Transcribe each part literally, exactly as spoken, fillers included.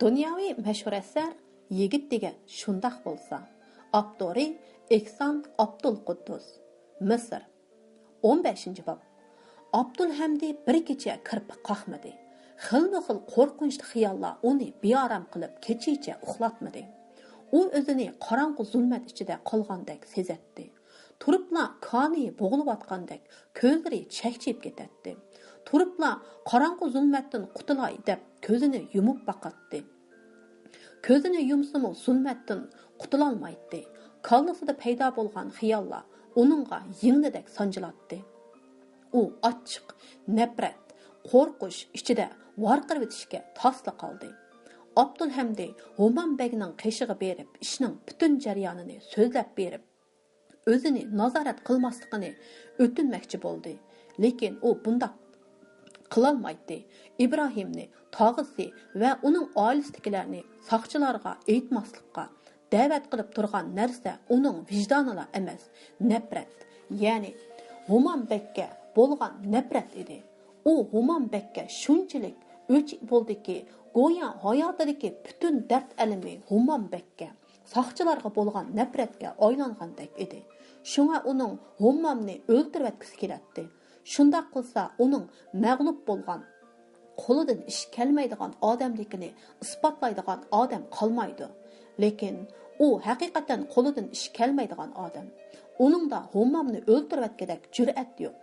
دۇنياۋى مەشھۇر ئەسەر يىگىت دېگەن شۇنداق بولسا. ئاپتورى ئېھسان ئابدۇلقۇددۇس. مىسىر. ئون بەشىنچى باب. ئابدۇلھەمدى بىر كېچە كىرپىك قاقمىدى. خىلمۇ خىل قورقۇنچلۇق خىياللار ئۇنى بىئارام قىلىپ، كېچىچە ئۇخلاتمىدى. ئۇ ئۆزىنى قاراڭغۇ زۇلمەت ئىچىدە قالغاندەك سېزەتتى. تۇرۇپلا كانىيى بوغۇلۇۋاتقاندەك كۆزلىرى چەكچىيىپ كېتەتتى. تۇرۇپلا قاراڭغۇ زۇلمەتتىن قۇتۇلاي دەپ كۆزىنى يۇمۇپ باقاتتى. كۆزىنى يۇمسىمۇ زۇلمەتتىن قۇتۇلالمايتتى. كاللىسىدا پەيدا بولغان خىياللار ئۇنىڭغا يىڭنىدەك سانجىلاتتى. ئۇ ئاچچىق، نەپرەت، قورقۇش ئىچىدە ۋارقىرىۋېتىشكە تاسلا قالدى. ئابدۇلھەمدى ھومام بەگنىڭ قېشىغا بېرىپ، ئىشنىڭ پۈتۈن جەريانىنى سۆزلەپ بېرىپ، ئۆزىنى نازارەت قىلماسلىقىنى ئۆتۈنمەكچى بولدى. لېكىن ئۇ بۇنداق قىلالمايتتى. ئىبراھىمنى، تاغىسى ۋە ئۇنىڭ ئائىلىسىدىكىلەرنى ساقچىلارغا ئېيتماسلىققا دەۋەت قىلىپ تۇرغان نەرسە ئۇنىڭ ۋىجدانىلا ئەمەس، نەپرەت، يەنى ھومام بەگكە بولغان نەپرەت ئىدى. ئۇ ھومام بەگكە شۇنچىلىك ئۆچ بولدىكى، گويا ھاياتىدىكى پۈتۈن دەرد-ئەلىمى ھومام بەگكە، ساقچىلارغا بولغان نەپرەتكە ئايلانغاندەك ئىدى. شۇڭا ئۇنىڭ ھوممامنى ئۆلتۈرۈۋەتكۈسى كېلەتتى. شۇنداق قىلسا، ئۇنىڭ مەغلۇپ بولغان، قولىدىن ئىش كەلمەيدىغان ئادەملىكىنى ئىسپاتلايدىغان ئادەم قالمايدۇ. لېكىن ئۇ ھەقىقەتەن قولىدىن ئىش كەلمەيدىغان ئادەم. ئۇنىڭدا ھوممامنى ئۆلتۈرۈۋەتكۈدەك جۈرئەت يوق.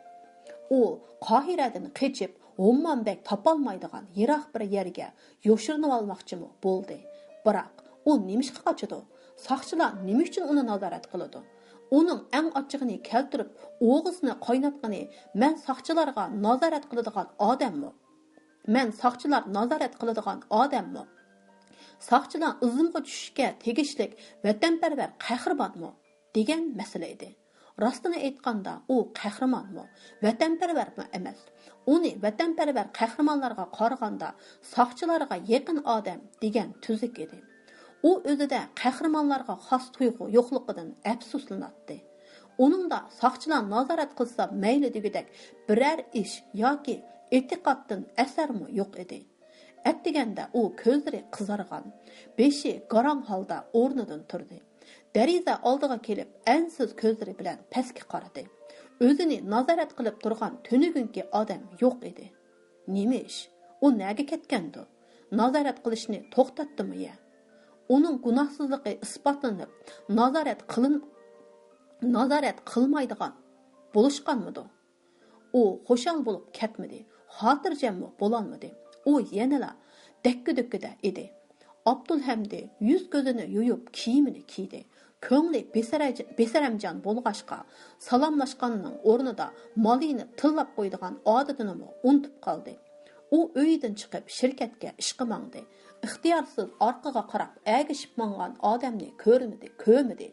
ئۇ قاھىرەدىن قېچىپ، ھوممام بەگ تاپالمايدىغان يىراق بىر يەرگە يوشۇرۇنۇۋالماقچىمۇ بولدى. بىراق ئۇ نېمىشقا قاچىدۇ؟ ساقچىلار نېمە ئۈچۈن ئۇنى نازارەت قىلىدۇ؟ ئۇنىڭ ئەڭ ئاچچىقىنى كەلتۈرۈپ، ئوغىسىنى قايناتقىنى مەن ساقچىلارغا نازارەت قىلىدىغان ئادەممۇ؟ مەن ساقچىلار نازارەت قىلىدىغان ئادەممۇ؟ ساقچىلار ئىزىمغا چۈشۈشكە تېگىشلىك ۋەتەنپەرۋەر قەھرىمانمۇ؟ دېگەن مەسىلە ئىدى. راستىنى ئېيتقاندا، ئۇ قەھرىمانمۇ، ۋەتەنپەرۋەرمۇ ئەمەس. ئۇنى ۋەتەنپەرۋەر قەھرىمانلارغا قارىغاندا ساقچىلارغا يېقىن ئادەم دېگەن تۈزۈك ئىدى. ئۇ ئۆزىدە قەھرىمانلارغا خاس تۇيغۇ يوقلۇقىدىن ئەپسۇسلىناتتى. ئۇنىڭدا ساقچىلار نازارەت قىلسا مەيلى دېگۈدەك بىرەر ئىش ياكى ئېتىقادتىن ئەسەرمۇ يوق ئىدى. ئەتىگەندە ئۇ كۆزلىرى قىزارغان، بېشى گاراڭ ھالدا ئورنىدىن تۇردى. دېرىزە ئالدىغا كېلىپ، ئەنسىز كۆزلىرى بىلەن پەسكە قارىدى. ئۆزىنى نازارەت قىلىپ تۇرغان تۈنۈگۈنكى ئادەم يوق ئىدى. نېمە ئىش؟ ئۇ نەگە كەتكەندۇ؟ نازارەت قىلىشنى توختاتتىمۇ يە؟ ئۇنىڭ گۇناھسىزلىقى ئىسپاتلىنىپ، نازارەت قىلىن-، نازارەت قىلمايدىغان بولۇشقانمىدۇ؟ ئۇ خۇشال بولۇپ كەتمىدى، خاتىرجەممۇ بولالمىدى. ئۇ يەنىلا دەككە-دۈككىدە ئىدى. ئابدۇلھەمدى يۈز-كۆزىنى يۇيۇپ، كىيىمىنى كىيدى. كۆڭلى بىسەرەج-، بىسەرەمجان بولغاچقا، سالاملاشقاننىڭ ئورنىدا مالىنى تىللاپ قويىدىغان ئادىتىنىمۇ ئۇنتۇپ قالدى. ئۇ ئۆيىدىن چىقىپ، شىركەتكە ئىشقا ماڭدى. ئىختىيارسىز ئارقىغا قاراپ ئەگىشىپ ماڭغان ئادەمنى كۆرمىدى، كۆرمىدى.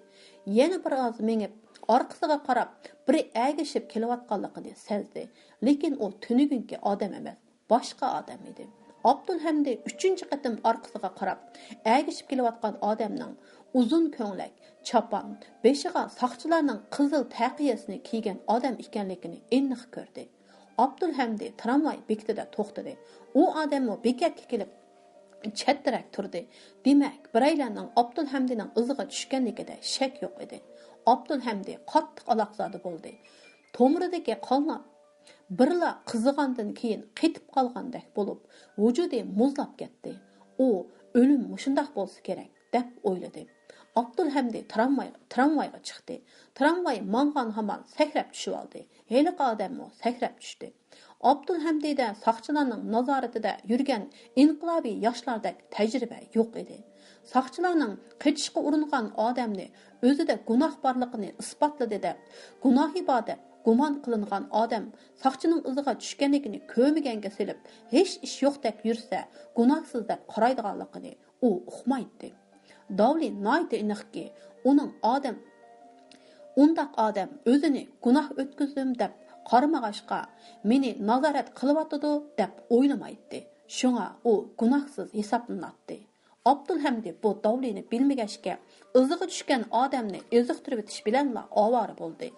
يەنە بىر ئاز مېڭىپ، ئارقىسىغا قاراپ، بىرى ئەگىشىپ كېلىۋاتقانلىقىنى سەزدى. لېكىن ئۇ تۈنۈگۈنكى ئادەم ئەمەس، باشقا ئادەم ئىدى. ئابدۇلھەمدى ئۈچىنچى قېتىم ئارقىسىغا قاراپ، ئەگىشىپ كېلىۋاتقان ئادەمنىڭ ئۇزۇن كۆڭلەك، چاپان، بېشىغا ساقچىلارنىڭ قىزىل تەقىيەسىنى كىيگەن ئادەم ئىكەنلىكىنى ئېنىق كۆردى. ئابدۇلھەمدى ترامۋاي بېكىتىدە توختىدى. ئۇ ئادەممۇ بېكەتكە كېلىپ چەتتىرەك تۇردى. دېمەك، بىرەيلەننىڭ ئابدۇلھەمدىنىڭ ئىزىغا چۈشكەنلىكىدە شەك يوق ئىدى. ئابدۇلھەمدى قاتتىق ئالاقزادە بولدى. تومۇرىدىكى قانلار بىرلا قىزىغاندىن كېيىن قېتىپ قالغاندەك بولۇپ، ۋۇجۇدى مۇزلاپ كەتتى. ئۇ ئۆلۈم مۇشۇنداق بولسا كېرەك، دەپ ئويلىدى. ئابدۇلھەمدى ترامۋاي-، ترامۋايغا چىقتى. ترامۋاي ماڭغان ھامان سەكرەپ چۈشۈۋالدى. ھېلىقى ئادەممۇ سەكرەپ چۈشتى. ئابدۇلھەمدىدە ساقچىلارنىڭ نازارىتىدە يۈرگەن ئىنقىلابىي ياشلاردەك تەجرىبە يوق ئىدى. ساقچىلارنىڭ قېچىشقا ئۇرۇنغان ئادەمنى ئۆزىدە گۇناھ بارلىقىنى ئىسپاتلىدى دەپ، گۇناھى بار دەپ گۇمان قىلىنغان ئادەم ساقچىنىڭ ئىزىغا چۈشكەنلىكىنى كۆرمىگەنگە سېلىپ، ھېچ ئىش يوقتەك يۈرسە، گۇناھسىز دەپ قارايدىغانلىقىنى ئۇ ئۇقمايتتى. داۋلى ناھايىتى ئېنىقكى، ئۇنىڭ ئادەم، ئۇنداق ئادەم ئۆزىنى گۇناھ ئۆتكۈزدۈم دەپ قارىمىغاچقا، مېنى نازارەت قىلىۋاتىدۇ دەپ ئويلىمايتتى. شۇڭا ئۇ گۇناھسىز ھېسابلىناتتى. ئابدۇلھەمدى بۇ داۋلىنى بىلمىگەچكە، ئىزىغا چۈشكەن ئادەمنى ئېزىقتۇرۇۋېتىش بىلەنلا ئاۋارە بولدى.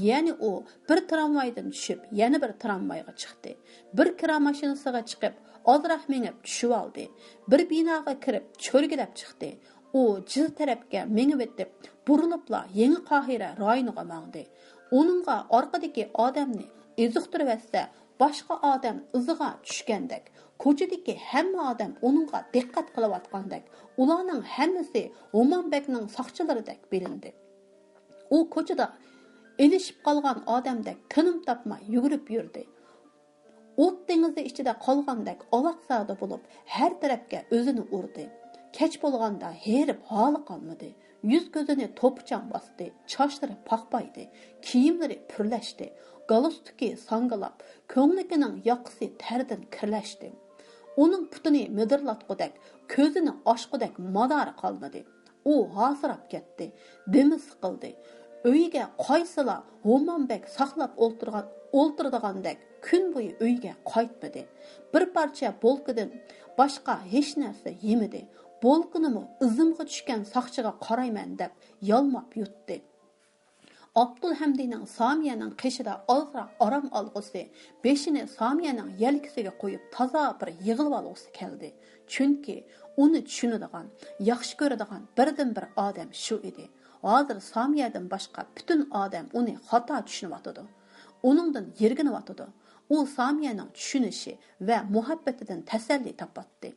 يەنى ئۇ بىر ترامۋايدىن چۈشۈپ، يەنە بىر ترامۋايغا چىقتى. بىر كىرا ماشىنىسىغا چىقىپ، ئازراق مېڭىپ چۈشۈۋالدى. بىر بىناغا كىرىپ چۆرگىلەپ چىقتى. ئۇ جىز تەرەپكە مېڭىۋېتىپ، بۇرۇلۇپلا يېڭى قاھىرە رايونىغا ماڭدى. ئۇنىڭغا ئارقىدىكى ئادەمنى ئېزىقتۇرۇۋەتسە، باشقا ئادەم ئىزىغا چۈشكەندەك، كوچىدىكى ھەممە ئادەم ئۇنىڭغا دىققەت قىلىۋاتقاندەك، ئۇلارنىڭ ھەممىسى ھومانبەگنىڭ ساقچىلىرىدەك بىلىندى. ئۇ كوچىدا ئېلىشىپ قالغان ئادەمدەك تىنىم تاپماي يۈگۈرۈپ يۈردى. ئوت دېڭىزى ئىچىدە قالغاندەك ئالاقزادە بولۇپ، ھەر تەرەپكە ئۆزىنى ئۇردى. كەچ بولغاندا ھېرىپ ھالى قالمىدى. يۈز-كۆزىنى توپا-چاڭ باستى، چاچلىرى پاقپايدى، كىيىملىرى پۈرلەشتى، گالستۇكى ساڭگىلاپ، كۆڭلىكىنىڭ ياقىسى تەردىن كىرلەشتى. ئۇنىڭ پۇتىنى مىدىرلاتقۇدەك، كۆزىنى ئاچقۇدەك مادارى قالمىدى. ئۇ ھاسىراپ كەتتى، دېمى سىقىلدى. ئۆيىگە قايسىلا ھومانبەگ ساقلاپ ئولتۇرغان، ئولتۇرىدىغاندەك كۈن بويى ئۆيىگە قايتمىدى. بىر پارچە بولكىدىن باشقا ھېچ نەرسە يېمىدى. بولكىنىمۇ ئىزىمغا چۈشكەن ساقچىغا قارايمەن دەپ يالماپ يۇتتى. ئابدۇلھەمدىنىڭ سامىيەنىڭ قېشىدا ئازراق ئارام ئالغۇسى، بېشىنى سامىيەنىڭ يەلكىسىگە قويۇپ تازا بىر يىغلىۋالغۇسى كەلدى. چۈنكى ئۇنى چۈشىنىدىغان، ياخشى كۆرىدىغان بىردىنبىر ئادەم شۇ ئىدى. ھازىر سامىيەدىن باشقا پۈتۈن ئادەم ئۇنى خاتا چۈشىنىۋاتىدۇ. ئۇنىڭدىن يىرگىنىۋاتىدۇ. ئۇ سامىيەنىڭ چۈشىنىشى ۋە مۇھەببىتىدىن تەسەللى تاپاتتى.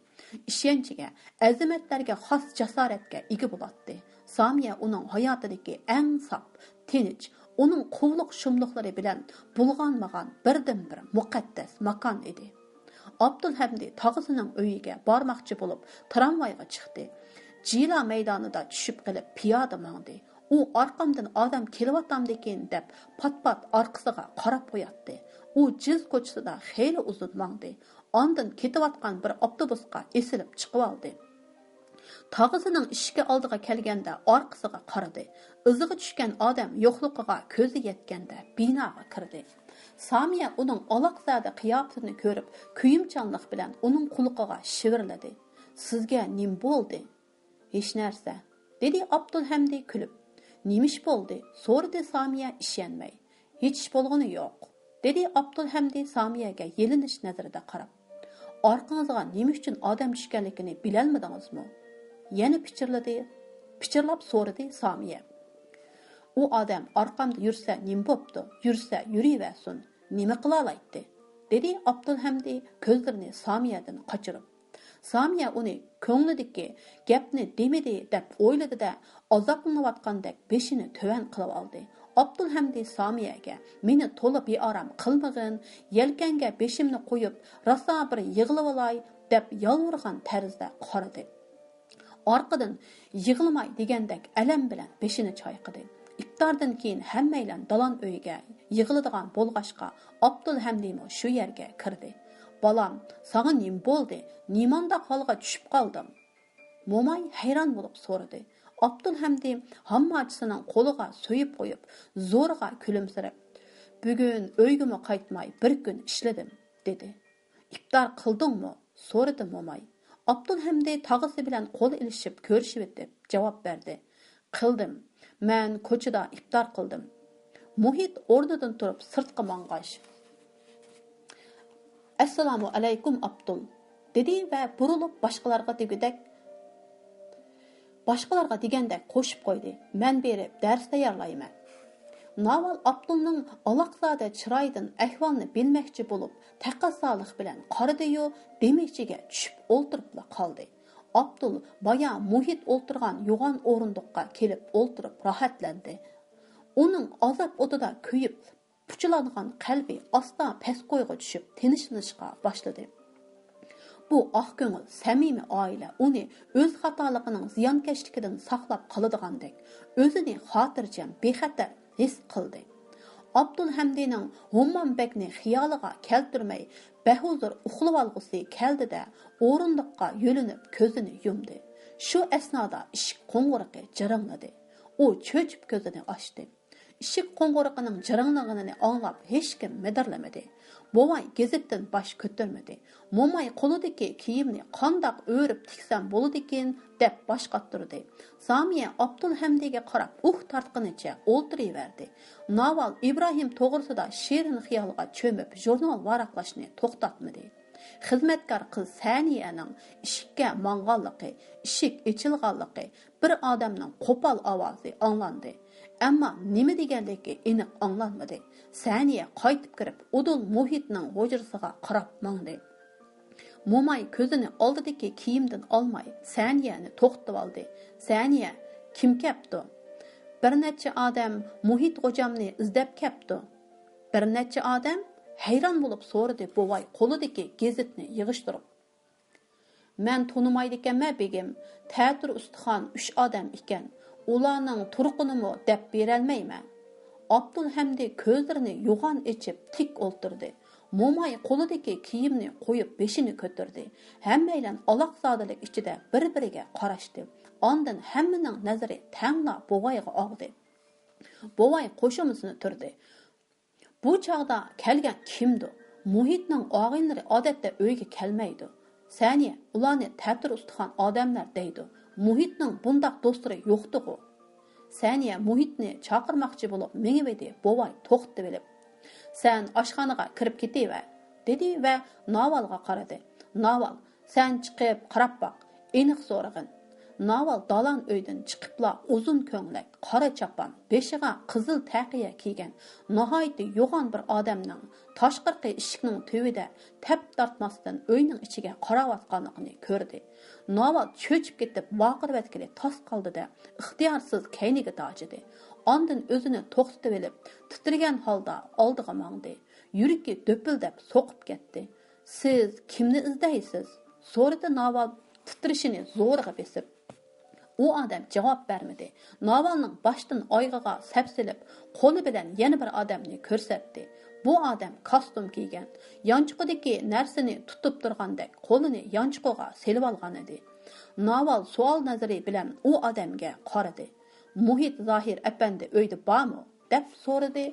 ئىشەنچىگە، ئەزىمەتلەرگە خاس جاسارەتكە ئىگە بولاتتى. سامىيە ئۇنىڭ ھاياتىدىكى ئەڭ ساپ، تىنچ، ئۇنىڭ قۇۋلۇق-شۇملۇقلىرى بىلەن بۇلغانمىغان بىردىنبىر مۇقەددەس ماكان ئىدى. ئابدۇلھەمدى تاغىسىنىڭ ئۆيىگە بارماقچى بولۇپ، ترامۋايغا چىقتى. جىلا مەيدانىدا چۈشۈپ قېلىپ، پىيادە ماڭدى. ئۇ ئارقامدىن ئادەم كېلىۋاتامدىكىن دەپ، پات-پات ئارقىسىغا قاراپ قوياتتى. ئۇ جىز كوچىسىدا خېلى ئۇزۇن ماڭدى. ئاندىن كېتىۋاتقان بىر ئاپتوبۇسقا ئېسىلىپ چىقىۋالدى. تاغىسىنىڭ ئىشىكى ئالدىغا كەلگەندە ئارقىسىغا قارىدى. ئىزىغا چۈشكەن ئادەم يوقلۇقىغا كۆزى يەتكەندە بىناغا كىردى. سامىيە ئۇنىڭ ئالاقزادە قىياپىتىنى كۆرۈپ، كۆيۈمچانلىق بىلەن ئۇنىڭ قۇلىقىغا شىۋىرلىدى: «سىزگە نېمە بولدى؟» «ھېچنەرسە»، دېدى ئابدۇلھەمدى كۈلۈپ. «نېمە ئىش بولدى؟» سورىدى سامىيە ئىشەنمەي. «ھېچ ئىش بولغىنى يوق»، دېدى ئابدۇلھەمدى سامىيەگە يېلىنىش نەزىرىدە قاراپ. «ئارقىڭىزغا نېمە ئۈچۈن ئادەم چۈشكەنلىكىنى بىلەلمىدىڭىزمۇ؟» يەنە پىچىرلىدى، پىچىرلاپ سورىدى سامىيە. «ئۇ ئادەم ئارقامدا يۈرسە نېمە بوپتۇ؟ يۈرسە يۈرۈۋەرسۇن، نېمە قىلالايتتى؟» دېدى ئابدۇلھەمدى كۆزلىرىنى سامىيەدىن قاچۇرۇپ. سامىيە ئۇنى كۆڭلىدىكى گەپنى دېمىدى دەپ ئويلىدى-دە، ئازابلىنىۋاتقاندەك بېشىنى تۆۋەن قىلىۋالدى. ئابدۇلھەمدى سامىيەگە: «مېنى تولا بىئارام قىلمىغىن، يەلكەڭگە بېشىمنى قويۇپ، راسا بىر يىغلىۋالاي» دەپ يالۋۇرغان تەرزدە قارىدى. ئارقىدىن يىغلىماي دېگەندەك ئەلەم بىلەن بېشىنى چايقىدى. ئىپتاردىن كېيىن ھەممەيلەن دالان ئۆيگە يىغىلىدىغان بولغاچقا، ئابدۇلھەمدىمۇ شۇ يەرگە كىردى. «بالام، ساڭا نېمە بولدى؟ نېمانداق ھالغا چۈشۈپ قالدىڭ؟» موماي ھەيران بولۇپ سورىدى. ئابدۇلھەمدى ھامماچىسىنىڭ قولىغا سۆيۈپ قويۇپ، زورىغا كۈلۈمسىرەپ: «بۈگۈن ئۆيگىمۇ قايتماي بىر كۈن ئىشلىدىم» دېدى. «ئىپتار قىلدىڭمۇ؟» سورىدى موماي. ئابدۇلھەمدى تاغىسى بىلەن قول ئېلىشىپ كۆرۈشۈۋېتىپ جاۋاب بەردى: «قىلدىم. مەن كوچىدا ئىپتار قىلدىم.» مۇھىت ئورنىدىن تۇرۇپ سىرتقا ماڭغاچ: «ئەسسالامۇ ئەلەيكۇم، ئابدۇل!» دېدى ۋە بۇرۇلۇپ باشقىلارغا دېگۈدەك، باشقىلارغا دېگەندەك قوشۇپ قويدى: «مەن بېرىپ دەرس تەييارلايمەن.» ناۋال ئابدۇلنىڭ ئالاقزادە چىرايىدىن ئەھۋالنى بىلمەكچى بولۇپ، تەقەززالىق بىلەن قارىدىيۇ، دېمىكچىگە چۈشۈپ ئولتۇرۇپلا قالدى. ئابدۇل بايا مۇھىت ئولتۇرغان يوغان ئورۇندۇققا كېلىپ ئولتۇرۇپ راھەتلەندى. ئۇنىڭ ئازاب ئوتىدا كۆيۈپ، پۇچىلانغان قەلبى ئاستا پەسكويغا چۈشۈپ، تىنچلىنىشقا باشلىدى. بۇ ئاق كۆڭۈل، سەمىمىي ئائىلە ئۇنى ئۆز خاتالىقىنىڭ زىيانكەشلىكىدىن ساقلاپ قالىدىغاندەك، ئۆزىنى خاتىرجەم، بىخەتەر ھېس قىلدى. ئابدۇلھەمدىنىڭ ھوممام بەگنى خىيالىغا كەلتۈرمەي، بەھۇزۇر ئۇخلىۋالغۇسى كەلدى-دە، ئورۇندۇققا يۆلىنىپ كۆزىنى يۇمدى. شۇ ئەسنادا ئىشىك قوڭغۇرىقى جىرىڭلىدى. ئۇ چۆچۈپ كۆزىنى ئاچتى. ئىشىك قوڭغۇرىقىنىڭ جىرىڭلىغىنىنى ئاڭلاپ، ھېچكىم مىدىرلىمىدى. بوۋاي گېزىتتىن باش كۆتۈرمىدى. موماي قولىدىكى كىيىمنى قانداق ئۆرۈپ تىكسەم بولىدىكىن، دەپ باش قاتۇردى. سامىيە ئابدۇلھەمدىگە قاراپ ئۇھ تارتقىنىچە ئولتۇرۇۋەردى. ناۋال ئىبراھىم توغرىسىدا شېرىن خىيالغا چۆمۈپ، ژۇرنال ۋاراقلاشنى توختاتمىدى. خىزمەتكار قىز سەنىيەنىڭ ئىشىككە ماڭغانلىقى، ئىشىك ئېچىلغانلىقى، بىر ئادەمنىڭ قوپال ئاۋازى ئاڭلاندى. ئەمما نېمە دېگەنلىكى ئېنىق ئاڭلانمىدى. سەنىيە قايتىپ كىرىپ، ئۇدۇل مۇھىتنىڭ ھۇجرىسىغا قاراپ ماڭدى. موماي كۆزىنى ئالدىدىكى كىيىمدىن ئالماي، سەنىيەنى توختىتىۋالدى. سەنىيە، كىم كەپتۇ؟ بىر نەچچە ئادەم مۇھىت غوجامنى ئىزدەپ كەپتۇ. بىر نەچچە ئادەم؟ ھەيران بولۇپ سورىدى بوۋاي قولىدىكى گېزىتنى يىغىشتۇرۇپ. مەن تونۇمايدىكەنمەن بېگىم، تەتۈر ئۇستىخان ئۈچ ئادەم ئىكەن، ئۇلارنىڭ تۇرقىنىمۇ دەپ بېرەلمەيمەن. ئابدۇلھەمدى كۆزلىرىنى يوغان ئېچىپ تىك ئولتۇردى. موماي قولىدىكى كىيىمنى قويۇپ بېشىنى كۆتۈردى. ھەممەيلەن ئالاقزادىلىك ئىچىدە بىر-بىرىگە قاراشتى. ئاندىن ھەممىنىڭ نەزىرى تەڭلا بوۋايغا ئاغدى. بوۋاي قوشۇمىسىنى تۈردى. بۇ چاغدا كەلگەن كىمدۇ؟ مۇھىتنىڭ ئاغىنىلىرى ئادەتتە ئۆيگە كەلمەيدۇ. سەنىيە، ئۇلارنى تەتۈر ئۇستىخان ئادەملەر دەيدۇ. مۇھىتنىڭ بۇنداق دوستلىرى يوقتىغۇ؟ سەنىيە مۇھىتنى چاقىرماقچى بولۇپ مېڭىۋىدى، بوۋاي توختىتىۋېلىپ، سەن ئاشخانىغا كىرىپ كېتىۋەر، دېدى ۋە ناۋالغا قارىدى. ناۋال، سەن چىقىپ قاراپ باق، ئېنىق سورىغىن. ناۋال دالان ئۆيدىن چىقىپلا ئۇزۇن كۆڭلەك، قارا چاپان، بېشىغا قىزىل تەقىيە كىيگەن ناھايىتى يوغان بىر ئادەمنىڭ تاشقىرىقى ئىشىكنىڭ تۈۋىدە تەپ تارتماستىن ئۆينىڭ ئىچىگە قاراۋاتقانلىقىنى كۆردى. ناۋال چۆچۈپ كېتىپ ۋارقىرىۋەتكىلى تاس قالدى-دە، ئىختىيارسىز كەينىگە تاجىدى. ئاندىن ئۆزىنى توختىتىۋېلىپ، تىترىگەن ھالدا ئالدىغا ماڭدى. يۈرىكى دۈپۈلدەپ سوقۇپ كەتتى. سىز كىمنى ئىزدەيسىز؟ سورىدى ناۋال تىترىشىنى زورىغا بېسىپ. ئۇ ئادەم جاۋاب بەرمىدى. ناۋالنىڭ باشتىن ئايىغىغا سەپسېلىپ، قولى بىلەن يەنە بىر ئادەمنى كۆرسەتتى. بۇ ئادەم كاستۇم كىيگەن، يانچۇقىدىكى نەرسىنى تۇتۇپ تۇرغاندەك قولىنى يانچۇقىغا سېلىۋالغانىدى. ناۋال سوئال نەزىرى بىلەن ئۇ ئادەمگە قارىدى. مۇھىت زاھىر ئەپەندى ئۆيدە بارمۇ؟ دەپ سورىدى.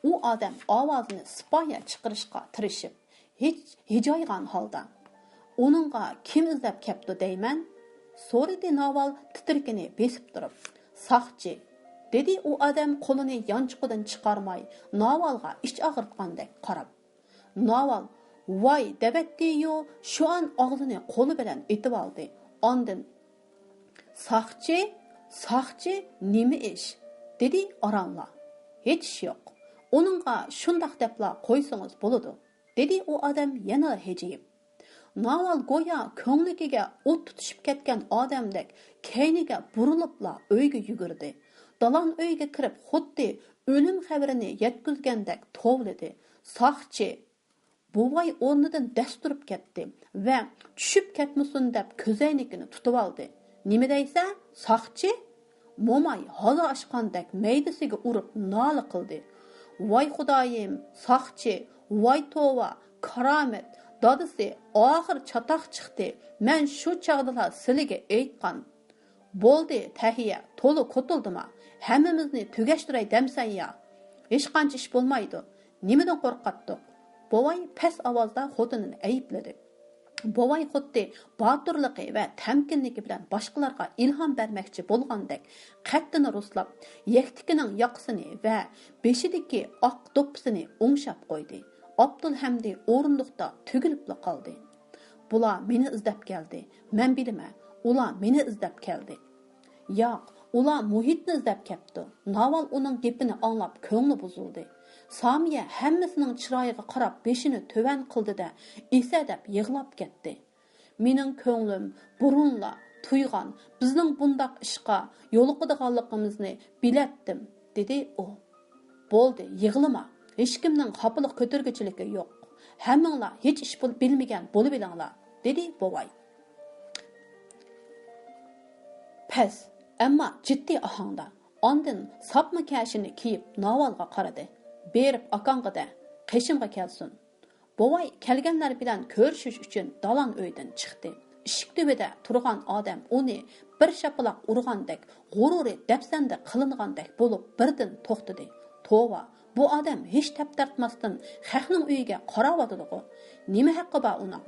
ئۇ ئادەم ئاۋازىنى سىپايە چىقىرىشقا تىرىشىپ، ھىج-، ھىجايغان ھالدا، ئۇنىڭغا كىم ئىزدەپ كەپتۇ دەيمەن؟ سورىدى ناۋال تىترىكىنى بېسىپ تۇرۇپ. ساقچى، دېدى ئۇ ئادەم قولىنى يانچۇقىدىن چىقارماي، ناۋالغا ئىچ ئاغرىتقاندەك قاراپ. ناۋال ۋاي دەۋەتتىيۇ، شۇئان ئاغزىنى قولى بىلەن ئېتىۋالدى. ئاندىن ساقچى، ساقچى، نېمە ئىش؟ دېدى ئارانلا. ھېچ ئىش يوق. ئۇنىڭغا شۇنداق دەپلا قويسىڭىز بولىدۇ، دېدى ئۇ ئادەم يەنىلا ھىجىيىپ. ناۋال گويا كۆڭلىكىگە ئوت تۇتىشىپ كەتكەن ئادەمدەك كەينىگە بۇرۇلۇپلا ئۆيگە يۈگۈردى. دالان ئۆيگە كىرىپ خۇددى ئۆلۈم خەۋىرىنى يەتكۈزگەندەك توۋلىدى. ساقچى! بوۋاي ئورنىدىن دەس تۇرۇپ كەتتى ۋە چۈشۈپ كەتمىسۇن دەپ كۆزەينىكىنى تۇتۇۋالدى. نېمە دەيسەن، ساقچى؟ موماي ھازا ئاچقاندەك مەيدىسىگە ئۇرۇپ نالە قىلدى. ۋاي خۇدايىم، ساقچى، ۋاي توۋا، كارامەت، دادىسى ئاخىر چاتاق چىقتى. مەن شۇ چاغدىلا سىلىگە ئېيتقان. بولدى، تەھىيە، تولا كوتۇلدىما؟ ھەممىمىزنى تۈگەشتۈرەي دەمسەن يا؟ ھېچقانچە ئىش بولمايدۇ. نېمىدىن قورقاتتۇق؟ بوۋاي پەس ئاۋازدا خوتۇنىنى ئەيىبلىدى. بوۋاي خۇددى باتۇرلۇقى ۋە تەمكىنلىكى بىلەن باشقىلارغا ئىلھام بەرمەكچى بولغاندەك قەددىنى رۇسلاپ، يەكتىكىنىڭ ياقىسىنى ۋە بېشىدىكى ئاق دوپپىسىنى ئوڭشاپ قويدى. ئابدۇلھەمدى ئورۇندۇقتا تۈگۈلۈپلا قالدى. بۇلار مېنى ئىزدەپ كەلدى. مەن بىلىمەن، ئۇلار مېنى ئىزدەپ كەلدى. ياق، ئۇلار مۇھىتنى ئىزدەپ كەپتۇ. ناۋال ئۇنىڭ گېپىنى ئاڭلاپ كۆڭلى بۇزۇلدى. سامىيە ھەممىسىنىڭ چىرايىغا قاراپ بېشىنى تۆۋەن قىلدى-دە، ئېسەدەپ يىغلاپ كەتتى. مېنىڭ كۆڭلۈم بۇرۇنلا تۇيغان، بىزنىڭ بۇنداق ئىشقا يولۇقىدىغانلىقىمىزنى بىلەتتىم، دېدى ئۇ. بولدى، يىغلىما. ھېچكىمنىڭ خاپىلىق كۆتۈرگۈچىلىكى يوق. ھەممىڭلار ھېچ ئىش بول-، بىلمىگەن بولۇۋېلىڭلار، دېدى بوۋاي. پەس، ئەمما جىددىي ئاھاڭدا. ئاندىن ساپما كەشىنى كىيىپ ناۋالغا قارىدى. بېرىپ ئاكاڭغا دە، قېشىمغا كەلسۇن. بوۋاي كەلگەنلەر بىلەن كۆرۈشۈش ئۈچۈن دالان ئۆيدىن چىقتى. ئىشىك تۈۋىدە تۇرغان ئادەم ئۇنى بىر شاپىلاق ئۇرغاندەك، غۇرۇرى دەپسەندە قىلىنغاندەك بولۇپ بىردىن توختىدى. توۋا، بۇ ئادەم ھېچ تەپ تارتماستىن خەقنىڭ ئۆيىگە قاراۋاتىدىغۇ؟ نېمە ھەققى بار ئۇنىڭ؟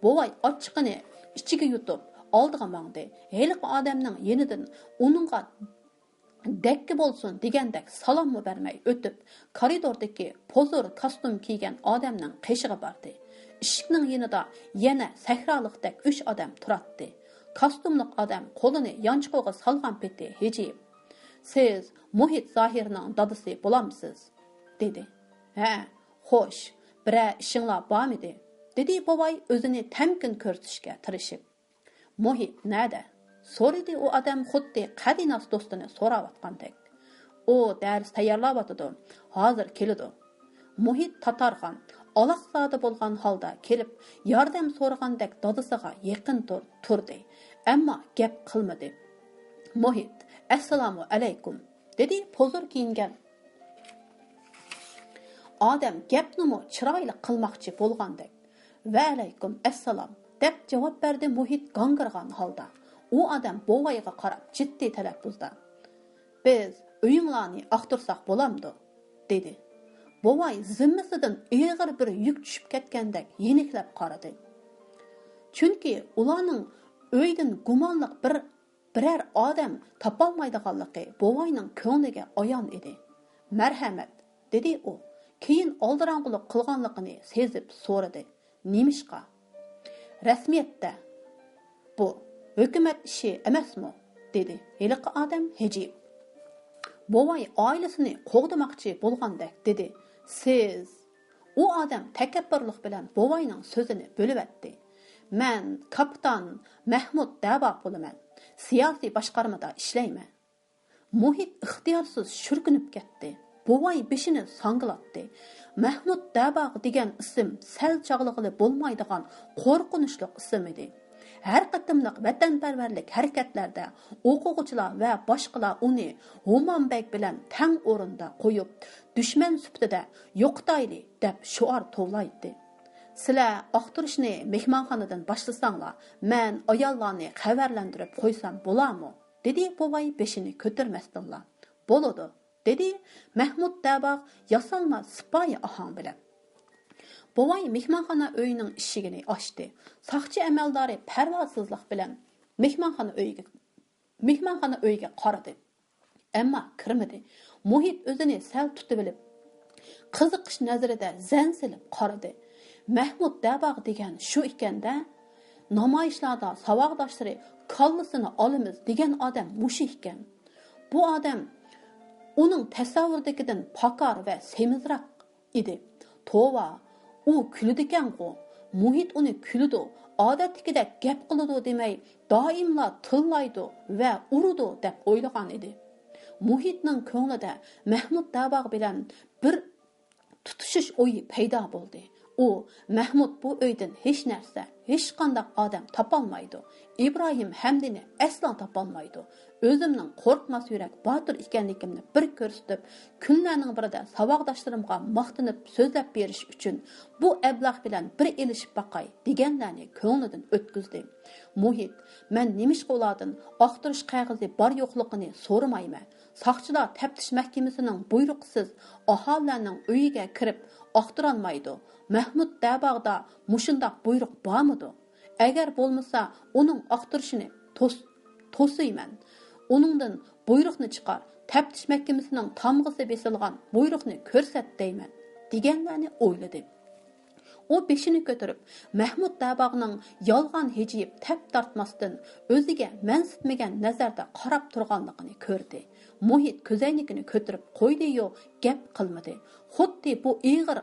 بوۋاي ئاچچىقىنى ئىچىگە يۇتۇپ ئالدىغا ماڭدى. ھېلىقى ئادەمنىڭ يېنىدىن ئۇنىڭغا دەككە بولسۇن دېگەندەك سالاممۇ بەرمەي ئۆتۈپ، كارىدوردىكى پوزۇر كاستۇم كىيگەن ئادەمنىڭ قېشىغا باردى. ئىشىكنىڭ يېنىدا يەنە سەھرالىقتەك ئۈچ ئادەم تۇراتتى. كاستيۇملۇق ئادەم قولىنى يانچۇقىغا سالغان پېتى ھىجىيىپ، «سىز مۇھىت زاھىرنىڭ دادىسى بولامسىز؟» دېدى. «ھە، خوش، بىرەر ئىشىڭلار بارمىدى؟» دېدى بوۋاي ئۆزىنى تەمكىن كۆرسىتىشكە تىرىشىپ. «مۇھىت نەدە؟» سورىدى ئۇ ئادەم خۇددى قەدىناس دوستىنى سوراۋاتقاندەك. «ئۇ دەرس تەييارلاۋاتىدۇ، ھازىر كېلىدۇ.» مۇھىت تاتارغان، ئالاقزادە بولغان ھالدا كېلىپ، ياردەم سورىغاندەك دادىسىغا يېقىن تۇر-، تۇردى، ئەمما گەپ قىلمىدى. «مۇھىت، ئەسسالامۇ ئەلەيكۇم.» دېدى پوزۇر كىيىنگەن ئادەم گەپنىمۇ چىرايلىق قىلماقچى بولغاندەك. «ۋەئەلەيكۇم ئەسسالام» دەپ جاۋاب بەردى مۇھىت گاڭگىرىغان ھالدا. ئۇ ئادەم بوۋايغا قاراپ جىددىي تەلەپپۇزدا، «بىز ئۆيۈڭلارنى ئاختۇرساق بولامدۇ؟» دېدى. بوۋاي زىممىسىدىن ئېغىر بىر يۈك چۈشۈپ كەتكەندەك يېنىكلەپ قارىدى. چۈنكى ئۇلارنىڭ ئۆيدىن گۇمانلىق بىر، بىرەر ئادەم تاپالمايدىغانلىقى بوۋاينىڭ كۆڭلىگە ئايان ئىدى. «مەرھەمەت» دېدى ئۇ، كېيىن ئالدىراڭغۇلۇق قىلغانلىقىنى سېزىپ سورىدى، «نېمىشقا؟» «رەسمىيەتتە، بۇ ھۆكۈمەت ئىشى ئەمەسمۇ؟» دېدى ھېلىقى ئادەم ھىجىيىپ. بوۋاي ئائىلىسىنى قوغدىماقچى بولغاندەك دېدى، «سىز؟» ئۇ ئادەم تەكەببۇرلۇق بىلەن بوۋاينىڭ سۆزىنى بۆلۈۋەتتى. «مەن كاپىتان مەھمۇت دەباغ بولىمەن. سىياسىي باشقارمىدا ئىشلەيمەن.» مۇھىت ئىختىيارسىز شۈركۈنۈپ كەتتى. بوۋاي بېشىنى ساڭگىلاتتى. مەھمۇت دەباغ دېگەن ئىسىم سەل چاغلىغىلى بولمايدىغان قورقۇنچلۇق ئىسىم ئىدى. ھەر قېتىملىق ۋەتەنپەرۋەرلىك ھەرىكەتلەردە ئوقۇغۇچىلار ۋە باشقىلار ئۇنى ھومان بەگ بىلەن تەڭ ئورۇندا قويۇپ، دۈشمەن سۈپىتىدە «يوقىتايلى» دەپ شوئار توۋلايتتى. «سىلەر ئاختۇرۇشنى مېھمانخانىدىن باشلىساڭلار، مەن ئاياللارنى خەۋەرلەندۈرۈپ قويسام بولارمۇ؟» دېدى بوۋاي بېشىنى كۆتۈرمەستىنلا. «بولىدۇ» دېدى مەھمۇت دەباغ ياسالما سىپايى ئاھاڭ بىلەن. بوۋاي مېھمانخانا ئۆيىنىڭ ئىشىكىنى ئاچتى. ساقچى ئەمەلدارى پەرۋاسىزلىق بىلەن مېھمانخانا ئۆيىگە، مېھمانخانا ئۆيىگە قارىدى. ئەمما كىرمىدى. مۇھىت ئۆزىنى سەل تۇتۇۋېلىپ، قىزىقىش نەزىرىدە زەن سېلىپ قارىدى. مەھمۇت دەباغ دېگەن شۇ ئىكەن-دە. نامايىشلاردا ساۋاقداشلىرى «كاللىسىنى ئالىمىز» دېگەن ئادەم مۇشۇ ئىكەن. بۇ ئادەم ئۇنىڭ تەسەۋۋۇرىدىكىدىن پاكار ۋە سېمىزراق ئىدى. توۋا، ئۇ كۈلىدىكەنغۇ! مۇھىت ئۇنى كۈلىدۇ، ئادەتتىكىدەك گەپ قىلىدۇ دېمەي، دائىملا تىللايدۇ ۋە ئۇرىدۇ دەپ ئويلىغان ئىدى. مۇھىتنىڭ كۆڭلىدە مەھمۇت دەباغ بىلەن بىر تۇتىشىش ئويى پەيدا بولدى. ئۇ، «مەھمۇت بۇ ئۆيدىن ھېچ نەرسە، ھېچقانداق ئادەم تاپالمايدۇ. ئىبراھىم ھەمدىنى ئەسلا تاپالمايدۇ. ئۆزۈمنىڭ قورقماس يۈرەك باتۇر ئىكەنلىكىمنى بىر كۆرسىتىپ، كۈنلەرنىڭ بىرىدە ساۋاقداشلىرىمغا ماختىنىپ سۆزلەپ بېرىش ئۈچۈن بۇ ئەبلەخ بىلەن بىر ئېلىشىپ باقاي» دېگەنلەرنى كۆڭلىدىن ئۆتكۈزدى. مۇھىت، «مەن نېمىشقا ئۇلاردىن ئاختۇرۇش قەغىزى بار يوقلۇقىنى سورىمايمەن؟ ساقچىلار تەپتىش مەھكىمىسىنىڭ بۇيرۇقىسىز ئاھالىلەرنىڭ ئۆيىگە كىرىپ ئاختۇرالمايدۇ. مەھمۇت دەباغدا مۇشۇنداق بۇيرۇق بارمىدۇ؟ ئەگەر بولمىسا، ئۇنىڭ ئاختۇرۇشىنى توس-، توسۇيمەن. ئۇنىڭدىن بۇيرۇقنى چىقار، تەپتىش مەھكىمىسىنىڭ تامغىسى بېسىلغان بۇيرۇقنى كۆرسەت دەيمەن» دېگەنلەرنى ئويلىدى. ئۇ بېشىنى كۆتۈرۈپ، مەھمۇت دەباغنىڭ يالغان ھىجىيىپ تەپ تارتماستىن، ئۆزىگە مەنسىتمىگەن نەزەردە قاراپ تۇرغانلىقىنى كۆردى. مۇھىت كۆزەينىكىنى كۆتۈرۈپ قويدى-يۇ، گەپ قىلمىدى. خۇددى بۇ ئېغىر،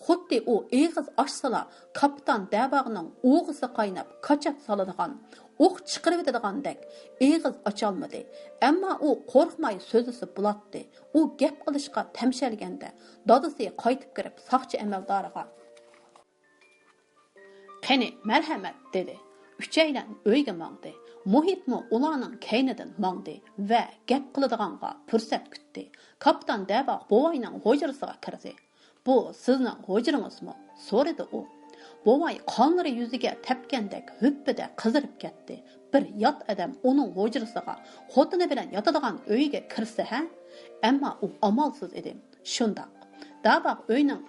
خۇددى ئۇ ئېغىز ئاچسىلا، كاپىتان دەباغنىڭ ئۇۋىسى قايناپ، كاچات سالىدىغان، ئوق چىقىرىۋېتىدىغاندەك ئېغىز ئاچالمىدى. ئەمما ئۇ قورقماي سۆزلىسە بولاتتى. ئۇ گەپ قىلىشقا تەمشەلگەندە، دادىسى قايتىپ كىرىپ، ساقچى ئەمەلدارىغا، «قېنى، مەرھەمەت» دېدى. ئۈچەيلەن ئۆيگە ماڭدى. مۇھىتمۇ ئۇلارنىڭ كەينىدىن ماڭدى ۋە گەپ قىلىدىغانغا پۇرسەت كۈتتى. كاپىتان دەباغ بوۋاينىڭ ھۇجرىسىغا كىردى. «بۇ سىزنىڭ ھۇجرىڭىزمۇ؟» سورىدى ئۇ. بوۋاي قانلىرى يۈزىگە تەپكەندەك ھۈپپىدە قىزىرىپ كەتتى. بىر يات ئادەم ئۇنىڭ ھۇجرىسىغا، خوتۇنى بىلەن ياتىدىغان ئۆيىگە كىرسە ھە؟ ئەمما ئۇ ئامالسىز ئىدى. شۇنداق. دەباغ ئۆينىڭ